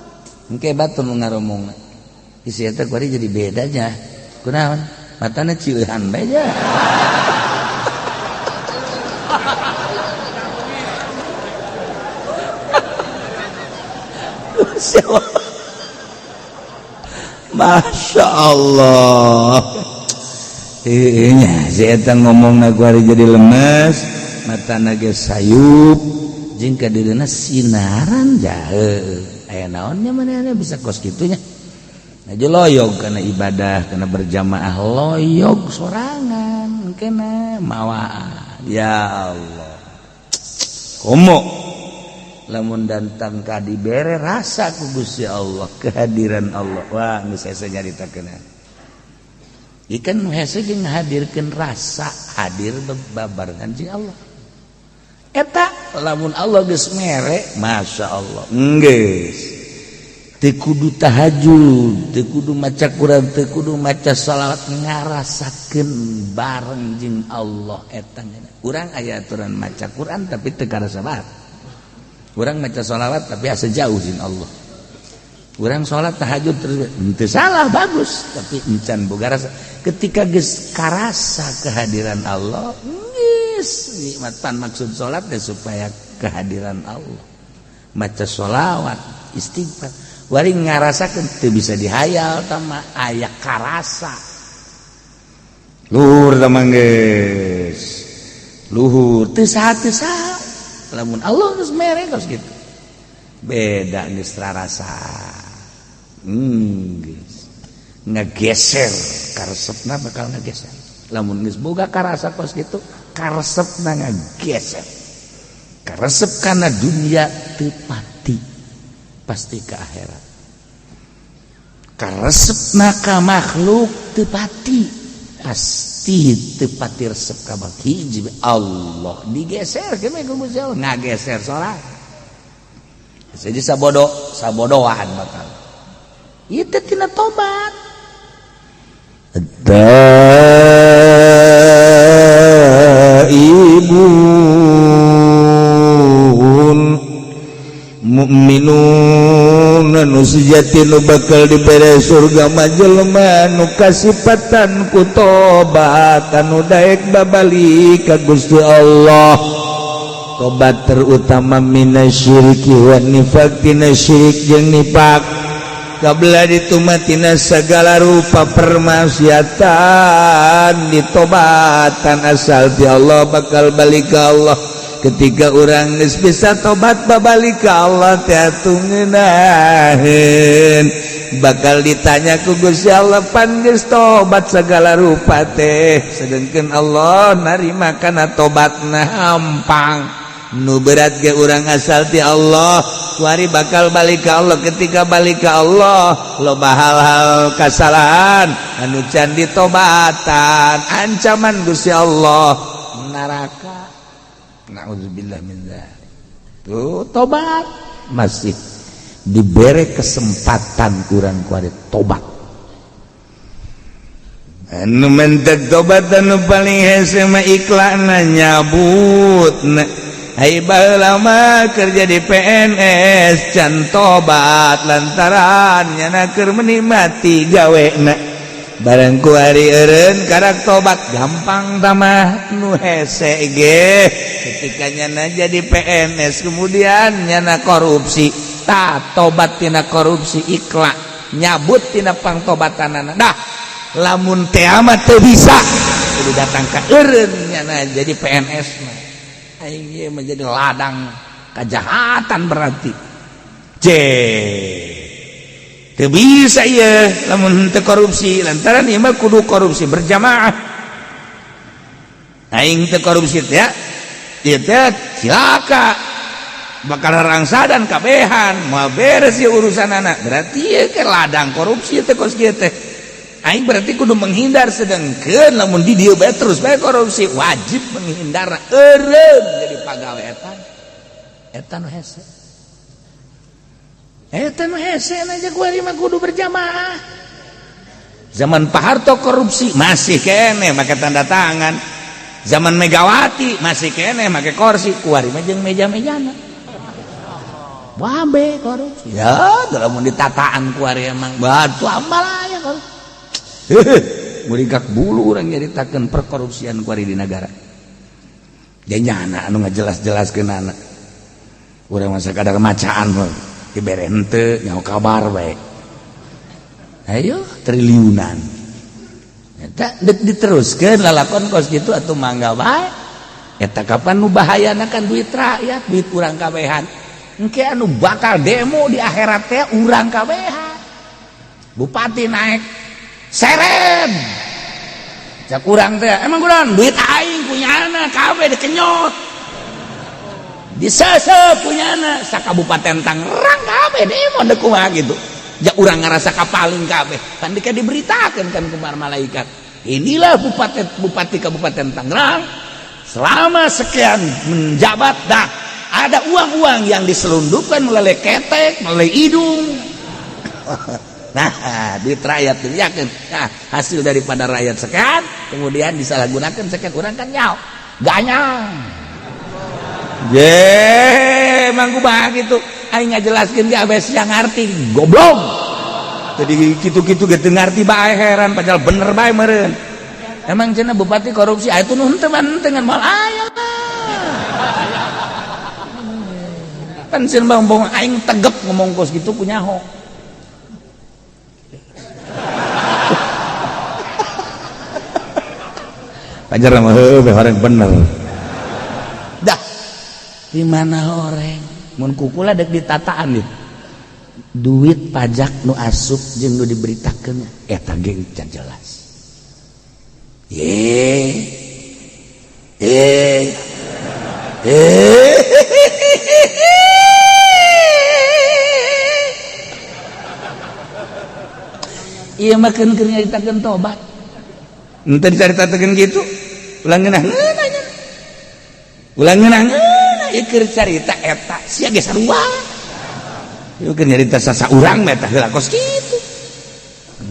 Engke batur nu ngaromongna. Isi eta kuari jadi bedanya. Kunaon? Matana cieuhan bae nya. Masya Allah. Nya si eta ngomongna kuari jadi lemes, matana ge sayup, jeung kadeudeuhna sinaran jahe. Aya naonnya manehna bisa kos kitunya. Aja loyog karena ibadah, karena berjamaah loyog sorangan kena mawaan. Ya Allah. Komo lamun datang ka dibere rasa ku Gusti Allah, kehadiran Allah. Wah, geus hese nyaritakeun. Ikan hese jeung ngahadirkeun rasa hadir bebarengan jeung Allah. Eta lamun Allah geus mere, Masya Allah. Geus. Teu kudu tahajud, teu kudu maca Quran, teu kudu maca shalawat, ngarasakeun bareng jeung Allah eta. Urang aya aturan maca Quran tapi teu karasa banget. Urang maca shalawat tapi asa jauh jeung Allah. Urang salat tahajud terus henteu salah bagus, tapi encan boga rasa. Ketika geus karasa kehadiran Allah, geus nikmat pan maksud salat teh supaya kehadiran Allah. Maca shalawat, istighfar. Wari ngarasakeun teu bisa dihayal tama aya karasa. Luhur tah mah geus. Luhur teu saha teu saha. Lamun Allah geus mere geus kitu. Beda geus rarasa. Geus. Ngageser karesepna bakal ngageser. Lamun geus boga karasa kos kitu, karesepna ngageser. Karesep kana dunia teu pati. Pasti ke akhirat. Karesepna ka makhluk teu pati, pasti teu pati resep ka hiji Allah digeser ke ku Gusti Allah ngageser salat. Jadi sabodo sabodoan bakal. Ieu teh tina tobat. Taibun mukminun nu sejati nu bakal dibere surga mah jelema nu kasipatan ku tobat anu daek babalik ka Gusti Allah. Tobat terutama minasyirki wan nifaq, tina syirik jeung nifak, kabla ditumatina segala rupa permaksiatan ditobatan asal ti Allah bakal balik ka Allah. Ketika orang geus bisa tobat babalik ka Allah teh atuh ngeunaheun bakal ditanya ku Gusti Allah pan geus tobat segala rupa teh, sedangkan Allah narima kana tobatna hampang. Nu berat ge urang asal ti Allah kuari bakal balik ka Allah. Ketika balik ka Allah loba hal-hal kasalahan anu can ditobatan, ancaman Gusti Allah neraka. Na'udzubillah min dzalik. Tuh tobat masih diberi kesempatan kurang kuari tobat. Anu mentek tobat anu paling hese mah ikhlana nyabut. Hai baheula mah kerja di PNS can tobat lantaran nyana keur menikmati gawena. Barang kuari eureun karak tobat gampang tamah nu hese ge. Ketika nyana jadi PNS kemudian nyana korupsi, ta tobat tina korupsi ikhlas nyabut tina pangtobatanana. Dah lamun teh mah teu bisa kudu datang ka eureun nyana jadi PNS mah. Aing ieu menjadi ladang kejahatan berarti. C teu bisa ieu lamun teu korupsi lantaran ieu mah kudu korupsi berjamaah. Aing teu korupsi teh ieu teh cilaka bakal rangsadan kabehan moal beres ieu urusan anak. Berarti ieu ke ladang korupsi teh kos kieu teh. Aing berarti kudu menghindar, sedangkan lamun di dieu bae terus bae korupsi, wajib menghindar eureun jadi pagawe eta. Eta nu hese. Eta nu hese aja kuari mah kudu berjamaah. Zaman Pak Harto korupsi masih keneh make tanda tangan. Zaman Megawati masih keneh make kursi, kuari mah jeung meja-mejana. Wabe korupsi. Ya, lamun ditataan kuari emang batu amal aya korupsi. Muringkak bulu urang nyaritakeun perkorupsian kuari di negara. Janyana anu ngajelas-jelaskeun anak. Urang mah sakadar macaan mah dibere henteu nyaho kabar bae. Ayo triliunan. Eta deuk diteruskeun lalakon kos kitu atuh mangga bae. Eta kapan nu bahayana kan duit rakyat, duit urang kabehan. Engke anu bakal demo di akhirat teh urang kabehan. Bupati naik seren cak urang teh emang kurang duit aing punya anak kabeh dikenyot disesep punya anak sakabupaten Tangerang kabeh demo deuk kumaha gitu ja urang ngarasa kapaling kabeh pan dika diberitakeun kan ku malaikat inilah bupati kabupaten Tangerang selama sekian menjabat dah ada uang-uang yang diselundupkan melalui ketek melalui hidung. Nah, duit rakyat yakin. Nah, hasil daripada rakyat sekian, kemudian disalahgunakan sekian, orang kan nyaw, ganyang. Ye, emang kumaha gitu. Aing ngajelaskeun ge abes yang ngarti, goblok. Jadi kitu-kitu ge teu ngarti bae heran padahal bener bae meureun. Emang cenah bupati korupsi, ah itu nu henteu mah henteu ngan moal aya lah. Pan cenah bang aing tegep ngomong kos kitu ku nyaho. Pajar mah heuh horeng bener. Dah. Di mana horeng? Mun kukula deuk ditataan ieu. Duit pajak nu asup jeung nu diberitakeun eta ge can jelas. Ye. Eh. Eh. Ieu mah keun keur nyaritakeun tobat. Henteu dicaritakeun kitu. Ulang ngeunah nya. Ulang ngeunah ieu keur carita eta sia ge sarua. Ieu keur nyarita sasaurang mah eta heula kos kitu.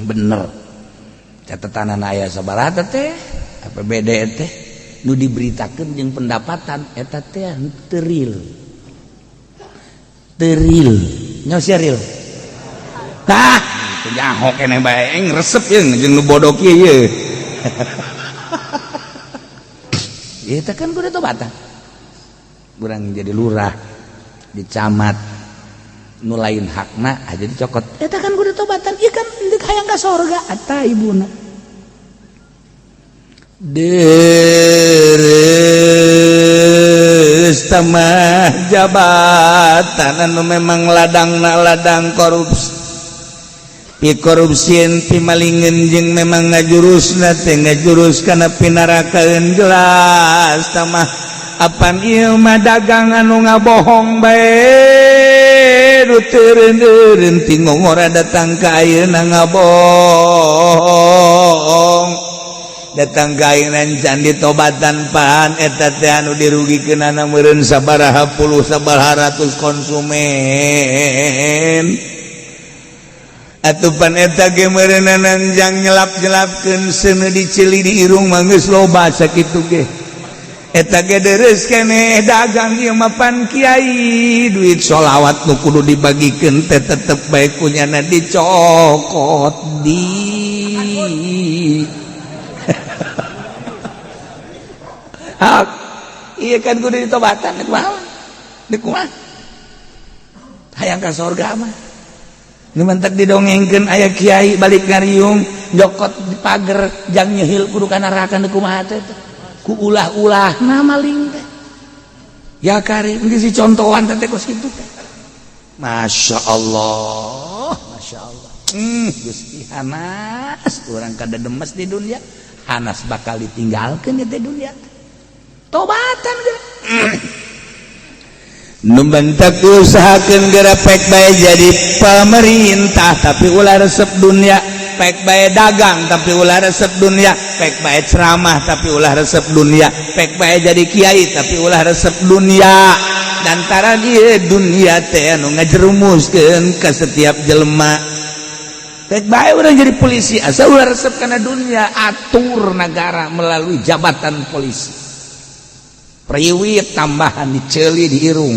Bener. Catatan aya sabaraha teh APBD teh nu diberitakeun jeung pendapatan eta teh teu real. Teu real. Nya sia real. Tah, teu nyaho keneh bae aing resep jeung jeung nu bodoh kieu ye. Eta kan kudu tobatan. Urang jadi lurah, di camat, nu lain hakna aja dicokot. Eta kan kudu tobatan, ieu kan deuk hayang ka sorga eta ibuna. Deres tamah jabatan anu memang ladangna ladang korupsi. Pi korupsieun pi malingeun jeung memang ngajurusna teh ngajurus kana pinarakaeun jelas tamah apan ieu mah dagang anu ngabohong bae nu teureun-eureun ti ngongora datang ka ayeuna ngabohong datang ka ayeuna can ditobatan pan eta teh anu dirugikeunana meureun sabaraha puluh sabaraha ratus konsumen. Atupan eta ge meureunana jang nyelap-nyelapkeun seuneu diceli di irung mah geus loba sakitu ge. Eta ge deres keneh dagang ieu mah pan kiai duit sholawat nu kudu dibagikeun teh tetep bae kunyana dicokot di. Hak ieu kan kudu ditobatan kumaha? Deuk kumaha? Hayang ka sorga mah. Nu mentek didongengkeun aya kiai balik ngariung jokot di pager jang nyehil kudu ka neraka nu kumaha teh ku ulah-ulah na maling teh ya karim geus dicontohan teh kos kitu teh. Masya Allah, Masya Allah. Gusti hanas urang kada demes di dunia, hanas bakal ditinggalkeun di dunia. Tobatan geus. Nu bentak usahakeun gerepek bae jadi pemerintah tapi ulah resep dunia. Pek bae dagang tapi ulah resep dunia. Pek bae ceramah tapi ulah resep dunia. Pek bae jadi kiai tapi ulah resep dunia. Lantaran ieu dunia teh anu ngajerumuskeun ka setiap jelema. Pek bae urang jadi polisi asal ulah resep kana dunia. Atur negara melalui jabatan polisi. Priwit tambahan diceuli di irung.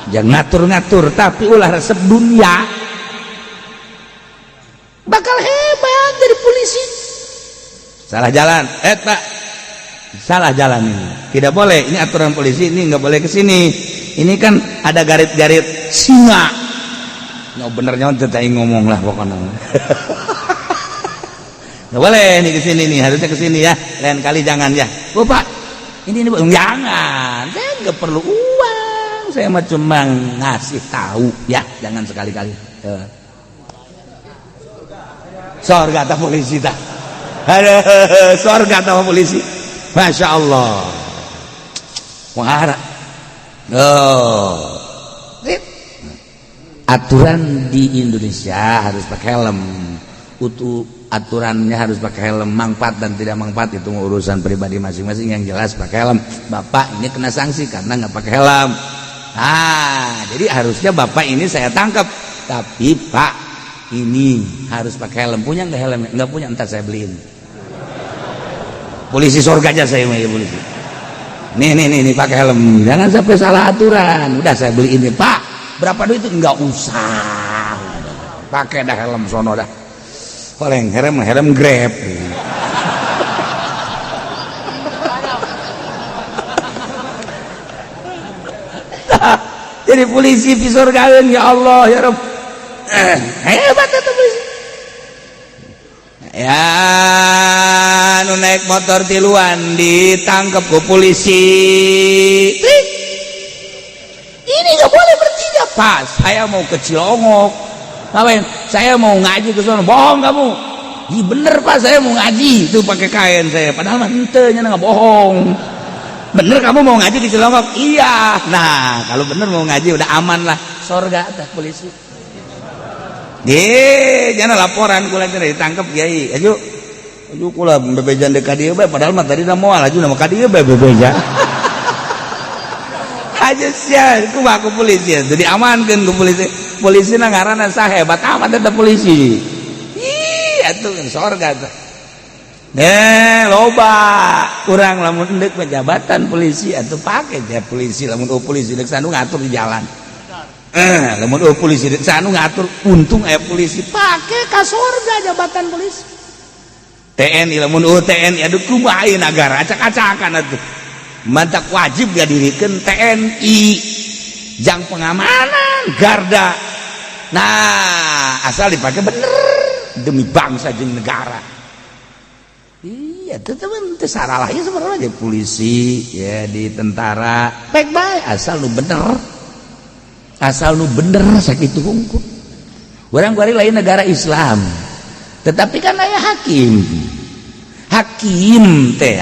Jangan ngatur-ngatur tapi ulah resep dunia. Bakal hebat jadi polisi. Salah jalan, eh, Pak, salah jalan ini. Tidak boleh, ini aturan polisi, ini nggak boleh ke sini. Ini kan ada garit-garit singa. Nggak benernya tetap ngomong lah pokoknya. Nggak boleh ini ke sini nih, harusnya ke sini ya. Lain kali jangan ya. Oh, Pak, ini jangan. Saya nggak perlu uang. Saya mah cuma ngasih tahu ya, jangan sekali-kali. Sorga atau polisi tak? Aduh, sorga atau polisi? Masya Allah. Wah, oh. Aturan di Indonesia harus pakai helm. Utuh aturannya harus pakai helm, manfaat dan tidak manfaat itu urusan pribadi masing-masing, yang jelas pakai helm. Bapak ini kena sanksi karena nggak pakai helm. Ah, jadi harusnya bapak ini saya tangkap. Tapi, Pak, ini harus pakai helm. Punya nggak helm? Nggak punya, entar saya beliin. Polisi surga aja saya mau polisi. Nih, nih, nih, nih, pakai helm. Jangan sampai salah aturan. Udah saya beliin nih, Pak. Berapa duit itu? Nggak usah. Pakai dah helm sono dah. Paling helm helm Grab. Jadi polisi visor kalian, ya Allah, ya Rabb. Hebat itu polisi. Ya, nu naik motor tiluan ditangkap ke polisi. Ini nggak boleh bertiga. Pas, saya mau ke Cilongok. Ngapain? Saya mau ngaji ke sana. Bohong kamu. Ih, bener, Pak, saya mau ngaji. Itu pakai kain saya. Padahal mah henteu, nya nggak bohong. Bener kamu mau ngaji di Cilongok? Iya. Nah, kalau bener mau ngaji udah aman lah. Sorga tah polisi. Eh, jangan laporan kula teh ditangkap kiai. Ayo. Ayo kula bebejan deuk ka dieu bae, padahal mah tadi moal aju nama ka dieu bae bebeja. Aja sia, kumaha ku polisi? Jadi amankeun ku polisi. Polisi na ngaranna sah, hebat amat eta polisi. Ih, atuh sorga teh. Eh, loba kurang lamun endek jabatan polisi atau pakai ja polisi, lamun oh polisi dek sanu ngatur di jalan. Eh, lamun oh polisi dek sanu ngatur, untung aya polisi, pakai ka sorga jabatan polisi. TNI, lamun oh TNI, aduh, kumaha negara acak-acakan atuh. Mantak wajib dirikan TNI jang pengamanan garda. Nah, asal dipakai bener demi bangsa jeung negara. Iya, tetep itu saralahnya sebenarnya jadi polisi ya, di tentara baik baik asal lu bener, asal lu bener sakitu hungkul. Urang kuari lain negara Islam, tetapi kan aya hakim. Hakim teh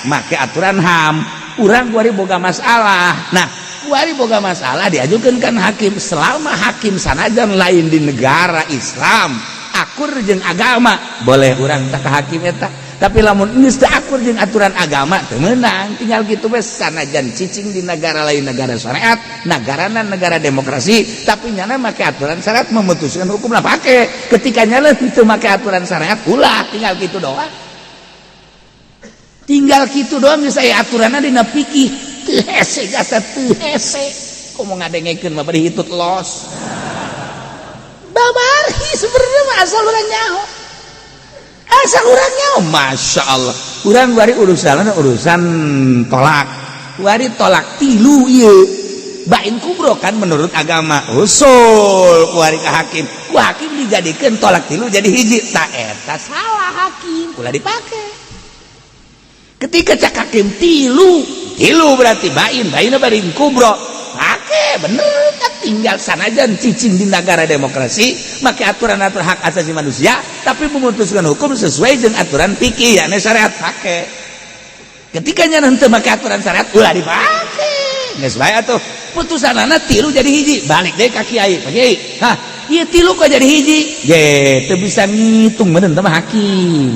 make aturan HAM. Urang kuari boga masalah. Nah, kuari boga masalah diajukan kan hakim. Selama hakim sanajan lain di negara Islam akur jeung agama, boleh urang tak ke hakim eta. Tapi lamun geus teu akur jeung aturan agama, teu meunang. Tinggal gitu we, sanajan cicing di negara lain, negara syariat, negarana negara demokrasi, tapi nyana make aturan syariat memutuskan hukum lah pake. Ketika nyana teu make aturan syariat, ulah. Tinggal gitu doang, tinggal gitu doang. Geus aya aturanna dina fikih, teu hese gasa, teu hese. Komo ngadengekeun mah bari hitut los babari. Sebenarnya mah asal urang nyaho, asal urang nyaho. Masya Allah, urang bari urusan urusan tolak, wari tolak tilu ieu bain kubro kan menurut agama. Usul kuari ke hakim, ku hakim dijadikan tolak tilu jadi hiji. Tak, eta salah hakim, ulah dipake. Ketika cak hakim tilu tilu berarti bain, bain bain kubro, pake bener kan. Tinggal sanajan cicing di negara demokrasi make aturan-aturan hak asasi manusia, tapi memutuskan hukum sesuai dengan aturan fikih, yakni syariat, pake. Ketika nya henteu make aturan syariat, ulah dipake. Geus bae atuh putusanana tilu jadi hiji. Balik deui ka kiai, Pak Kiai, hah, Ieu tilu kok jadi hiji? Ge, teu bisa ngitung meureun teh mah hakim.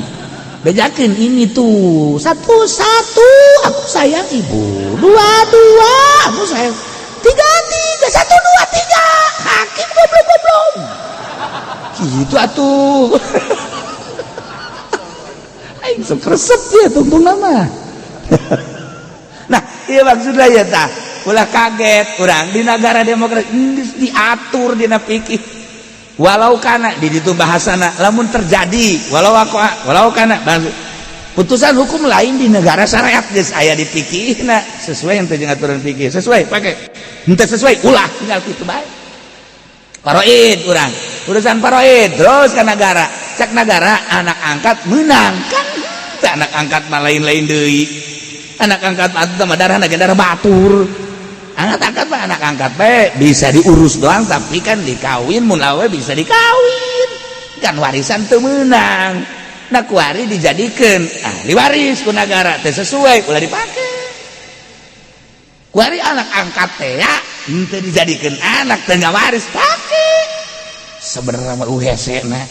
Bejakeun ini tuh satu satu aku sayang ibu, dua dua aku sayang, tiga tiga, satu dua tiga. Hakim goblok goblok gitu atuh. Aing sok resep ya tungtung nama. Nah, iya maksudnya ya tah ulah kaget urang di negara demokrasi geus diatur dina fikih. Walau kana di ditu bahasana lamun terjadi, walau aku walau kana putusan hukum lain di negara syariat geus aya di fikihna, sesuai yang jeung aturan fikih, sesuai pakai, henteu sesuai ulah, tinggal kitu bae. Faraid urang, urusan faraid terus ke negara, cek negara anak angkat menang kan. Teu anak angkat mah lain-lain deui, anak angkat mah mah darah darah batur. Anak angkat mah anak angkat bae bisa diurus doang, tapi kan dikawin, mun awe bisa dikawin kan, warisan teu meunang. Nah, kuari dijadikan ahli waris ku negara, teu sesuai ulah dipake. Kuari anak angkat teh ya henteu dijadikan anak, teu waris pake. Sebenarnya mah hese na,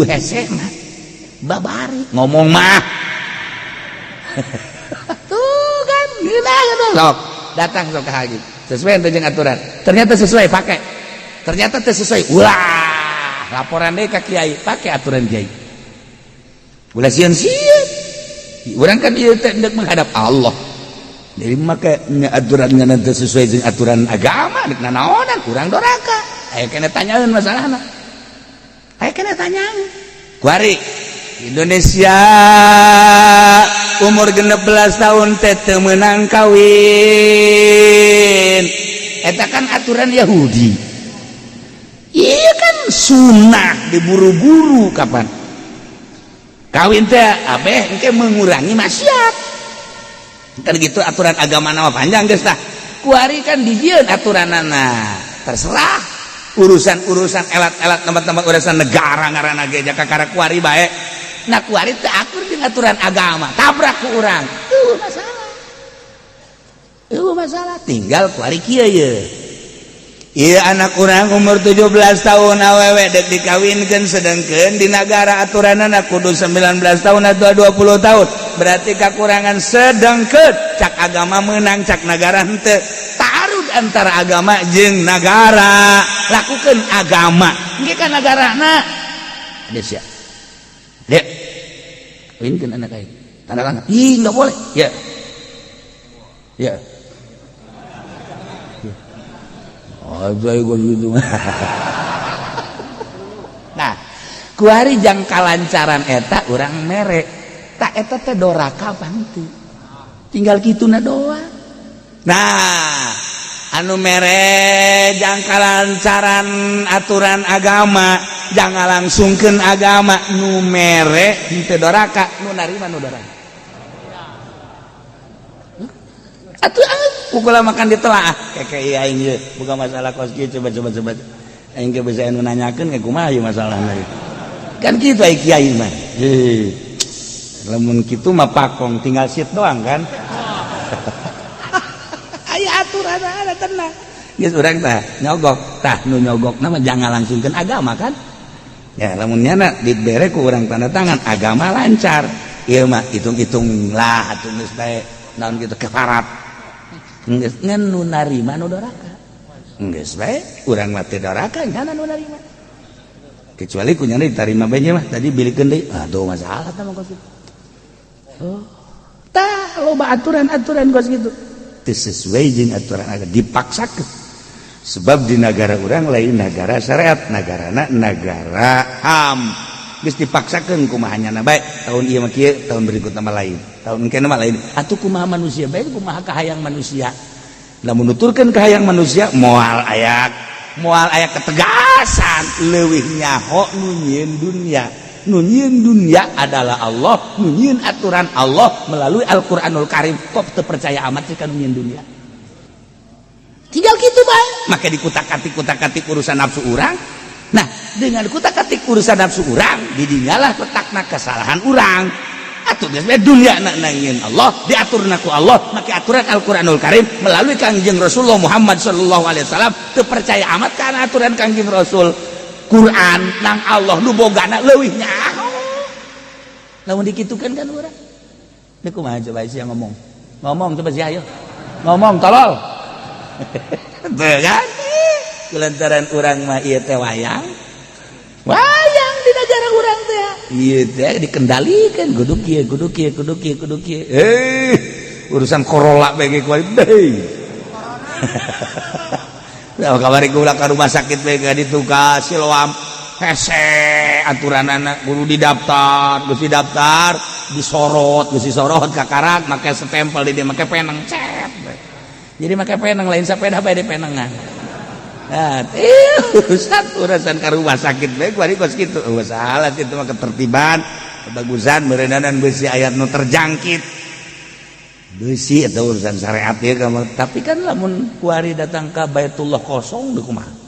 hese na babari ngomong mah tuh kan gila gitu. Sok datang sok ke haji, sesuai jeung aturan, ternyata sesuai pakai, ternyata teu sesuai ulah, laporan deh ke kiai, pakai aturan kiai. Ulah sieun-sieun urang kan ieu teh hendak menghadap Allah. Jadi make aturan nanti sesuai jeung aturan agama dek nanaonan kurang doraka. Aya kena tanyaeun masalahna, aya kena tanyaeun. Kuari Indonesia umur 16 tahun teh teu meunang kawin, eta kan aturan Yahudi. Iya kan sunnah diburu-buru kapan kawin teh abeh engke mengurangi maksiat kan gitu. Aturan agama nama panjang geus tah. Kuari kan dijieun aturanana, terserah urusan-urusan elat-elat tempat-tempat urusan negara ngaranna ge jaka kakara kuari bae. Nah, kuari teu akur jeung aturan agama, tabrak ku urang tuh masalah, tuh masalah. Tinggal kuari kieu ye. Iya, anak kurang umur 17 tahun awewe dek dikawinkan, sedangkan di negara aturan anak kudu 19 tahun atau 20 tahun, berarti kekurangan. Sedangkan cak agama menang, cak negara henteu. Taarud antara agama jeung negara, lakukan agama engke kan negara na ada siap dek kawinkeun anak aing, tanda tangan. Ih, nggak boleh ya ya. Oh, gitu. Nah, kuari jang kalancaran eta urang mere tak eta teh doraka apa henteu? Tinggal kituna doang. Nah, anu mere jang kalancaran aturan agama, jangan langsungkeun agama, nu mere henteu doraka, nu narima nu doraka. Atuh pukul makan ditelaah kayak iya aing ieu bukan masalah kos kieu. Coba coba coba, aing ge bisa anu nanyakeun ke kumaha ieu masalahna kan kitu. Ai kiai mah heuh, lamun kitu mah pakong tinggal sit doang kan. Aya aturan ada, tenang geus. Urang tah nyogok tah, nu nyogok mah jangan langsungkeun agama kan ya. Lamun nyana dibere ku urang tanda tangan agama lancar, ieu mah hitung-hitung lah atuh geus bae naon gitu kefarat. Geus ngan nu narima nu doraka, geus bae. Urang mah teu doraka, nyana nu narima. Kecuali ku nyana diterima bae mah tadi bilikeun deui, aduh masalah tah mah kos kitu. Oh tah, loba aturan-aturan kos kitu teu sesuai jeung aturan agama dipaksakeun, sebab di negara urang lain negara syariat, negarana negara HAM. Geus dipaksakeun kumaha nyana bae, tahun ieu mah kieu, tahun berikutna mah lain, tahun engke mah lain. Atuh kumaha manusia bae, kumaha kahayang manusia? Lamun nuturkeun kahayang manusia moal aya, moal aya ketegasan. Leuwih nyaho nu nyieun dunia. Nu nyieun dunia adalah Allah, nu nyieun aturan Allah melalui Al-Qur'anul Karim. Kok teu percaya amat sih ka nu nyieun dunia? Tinggal gitu bae. Maka dikutak-katik kutak-katik urusan nafsu urang. Nah, dengan kutak-katik urusan nafsu urang, didinyalah letakna kesalahan urang. Atuh geus bae, dunia na nyieun Allah, diaturna ku Allah make aturan Al-Qur'anul Karim melalui Kangjeng Rasulullah Muhammad sallallahu alaihi wasallam. Teu percaya amat kana aturan Kangjeng Rasul? Quran nang Allah nu bogana leuwih nyaho. Lamun dikitukeun kan urang. Deuk kumaha coba sia ngomong? Ngomong coba sia, ayo. Ngomong, tolol. Tuh kan? Kulantaran urang mah ieu teh wayang. Wayang di negara urang teh. Ieu teh dikendalikan kudu kieu, kudu kieu, kudu kieu, kudu kieu. Eh, urusan corona bae ge kuari deui. Nah, kamari kula ka rumah sakit bae ka ditu ka Siloam. Hese aturanana, kudu didaftar, geus didaftar, disorot, geus disorot kakarak make stempel di dieu, make peneng cet. Jadi make peneng, lain sepeda bae di penengan. Nah, urusan urusan ka rumah sakit bae kuari kos kitu. Oh, salah itu mah ketertiban, kebagusan meureunanan besi ayat nu terjangkit. Besi atau urusan syariat ya kamu. Tapi kan lamun kuari datang ke Baitullah kosong deui kumaha?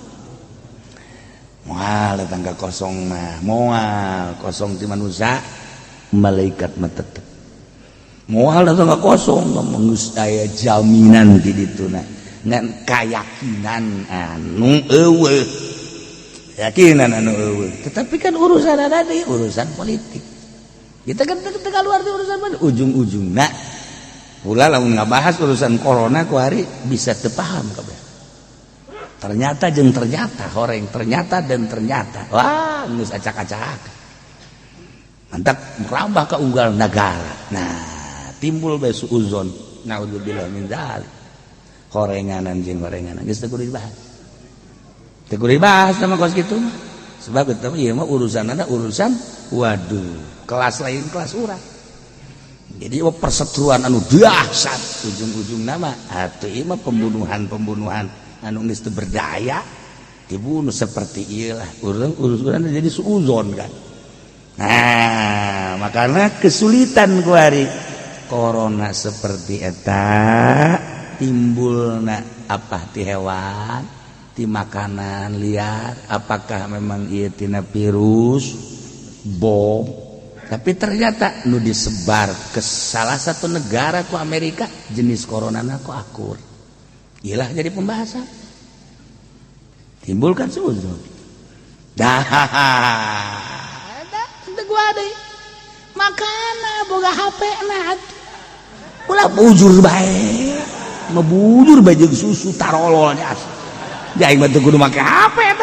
Moal datang ke kosong mah, moal kosong ti manusia, malaikat mah tetep. Moal datang ke kosong, ngomong geus aya jaminan di dituna. Ngan kayakinan anu eueuh. Keyakinan anu eueuh. Tetapi kan urusan ada di urusan politik. Kita kan teu keluar di urusan mana? Ujung-ujungna pula lamun ngabahas urusan corona kuari bisa teu paham kabeh. Ternyata jeung ternyata horeng ternyata dan ternyata. Wah, geus acak-acak. Mantap merambah ke unggal negara. Nah, timbul bae suuzon. Naudzubillah min dzalik. Horenganan jeung horenganan geus teu kudu dibahas. Teu kudu dibahas sama kos kitu mah. Sebab itu ieu mah urusanana urusan waduh, kelas lain kelas urang. Jadi oh, perseteruan anu dahsyat ujung-ujung nama atuh ieu mah pembunuhan-pembunuhan anu geus teu berdaya dibunuh seperti ieu lah. Urang urusan jadi suuzon kan. Nah, makanya kesulitan kuari corona seperti eta timbulna apa ti hewan, ti makanan liar, apakah memang ieu tina virus bom? Tapi ternyata nu disebar ke salah satu negara ku Amerika jenis corona ku akur. Iyalah jadi pembahasan. Timbulkan suuzon. Dah, teu gua deui. Makana boga HP na ulah bujur bae. Mah bujur bae jeung susu tarololnya. Aing mah teu kudu make HP.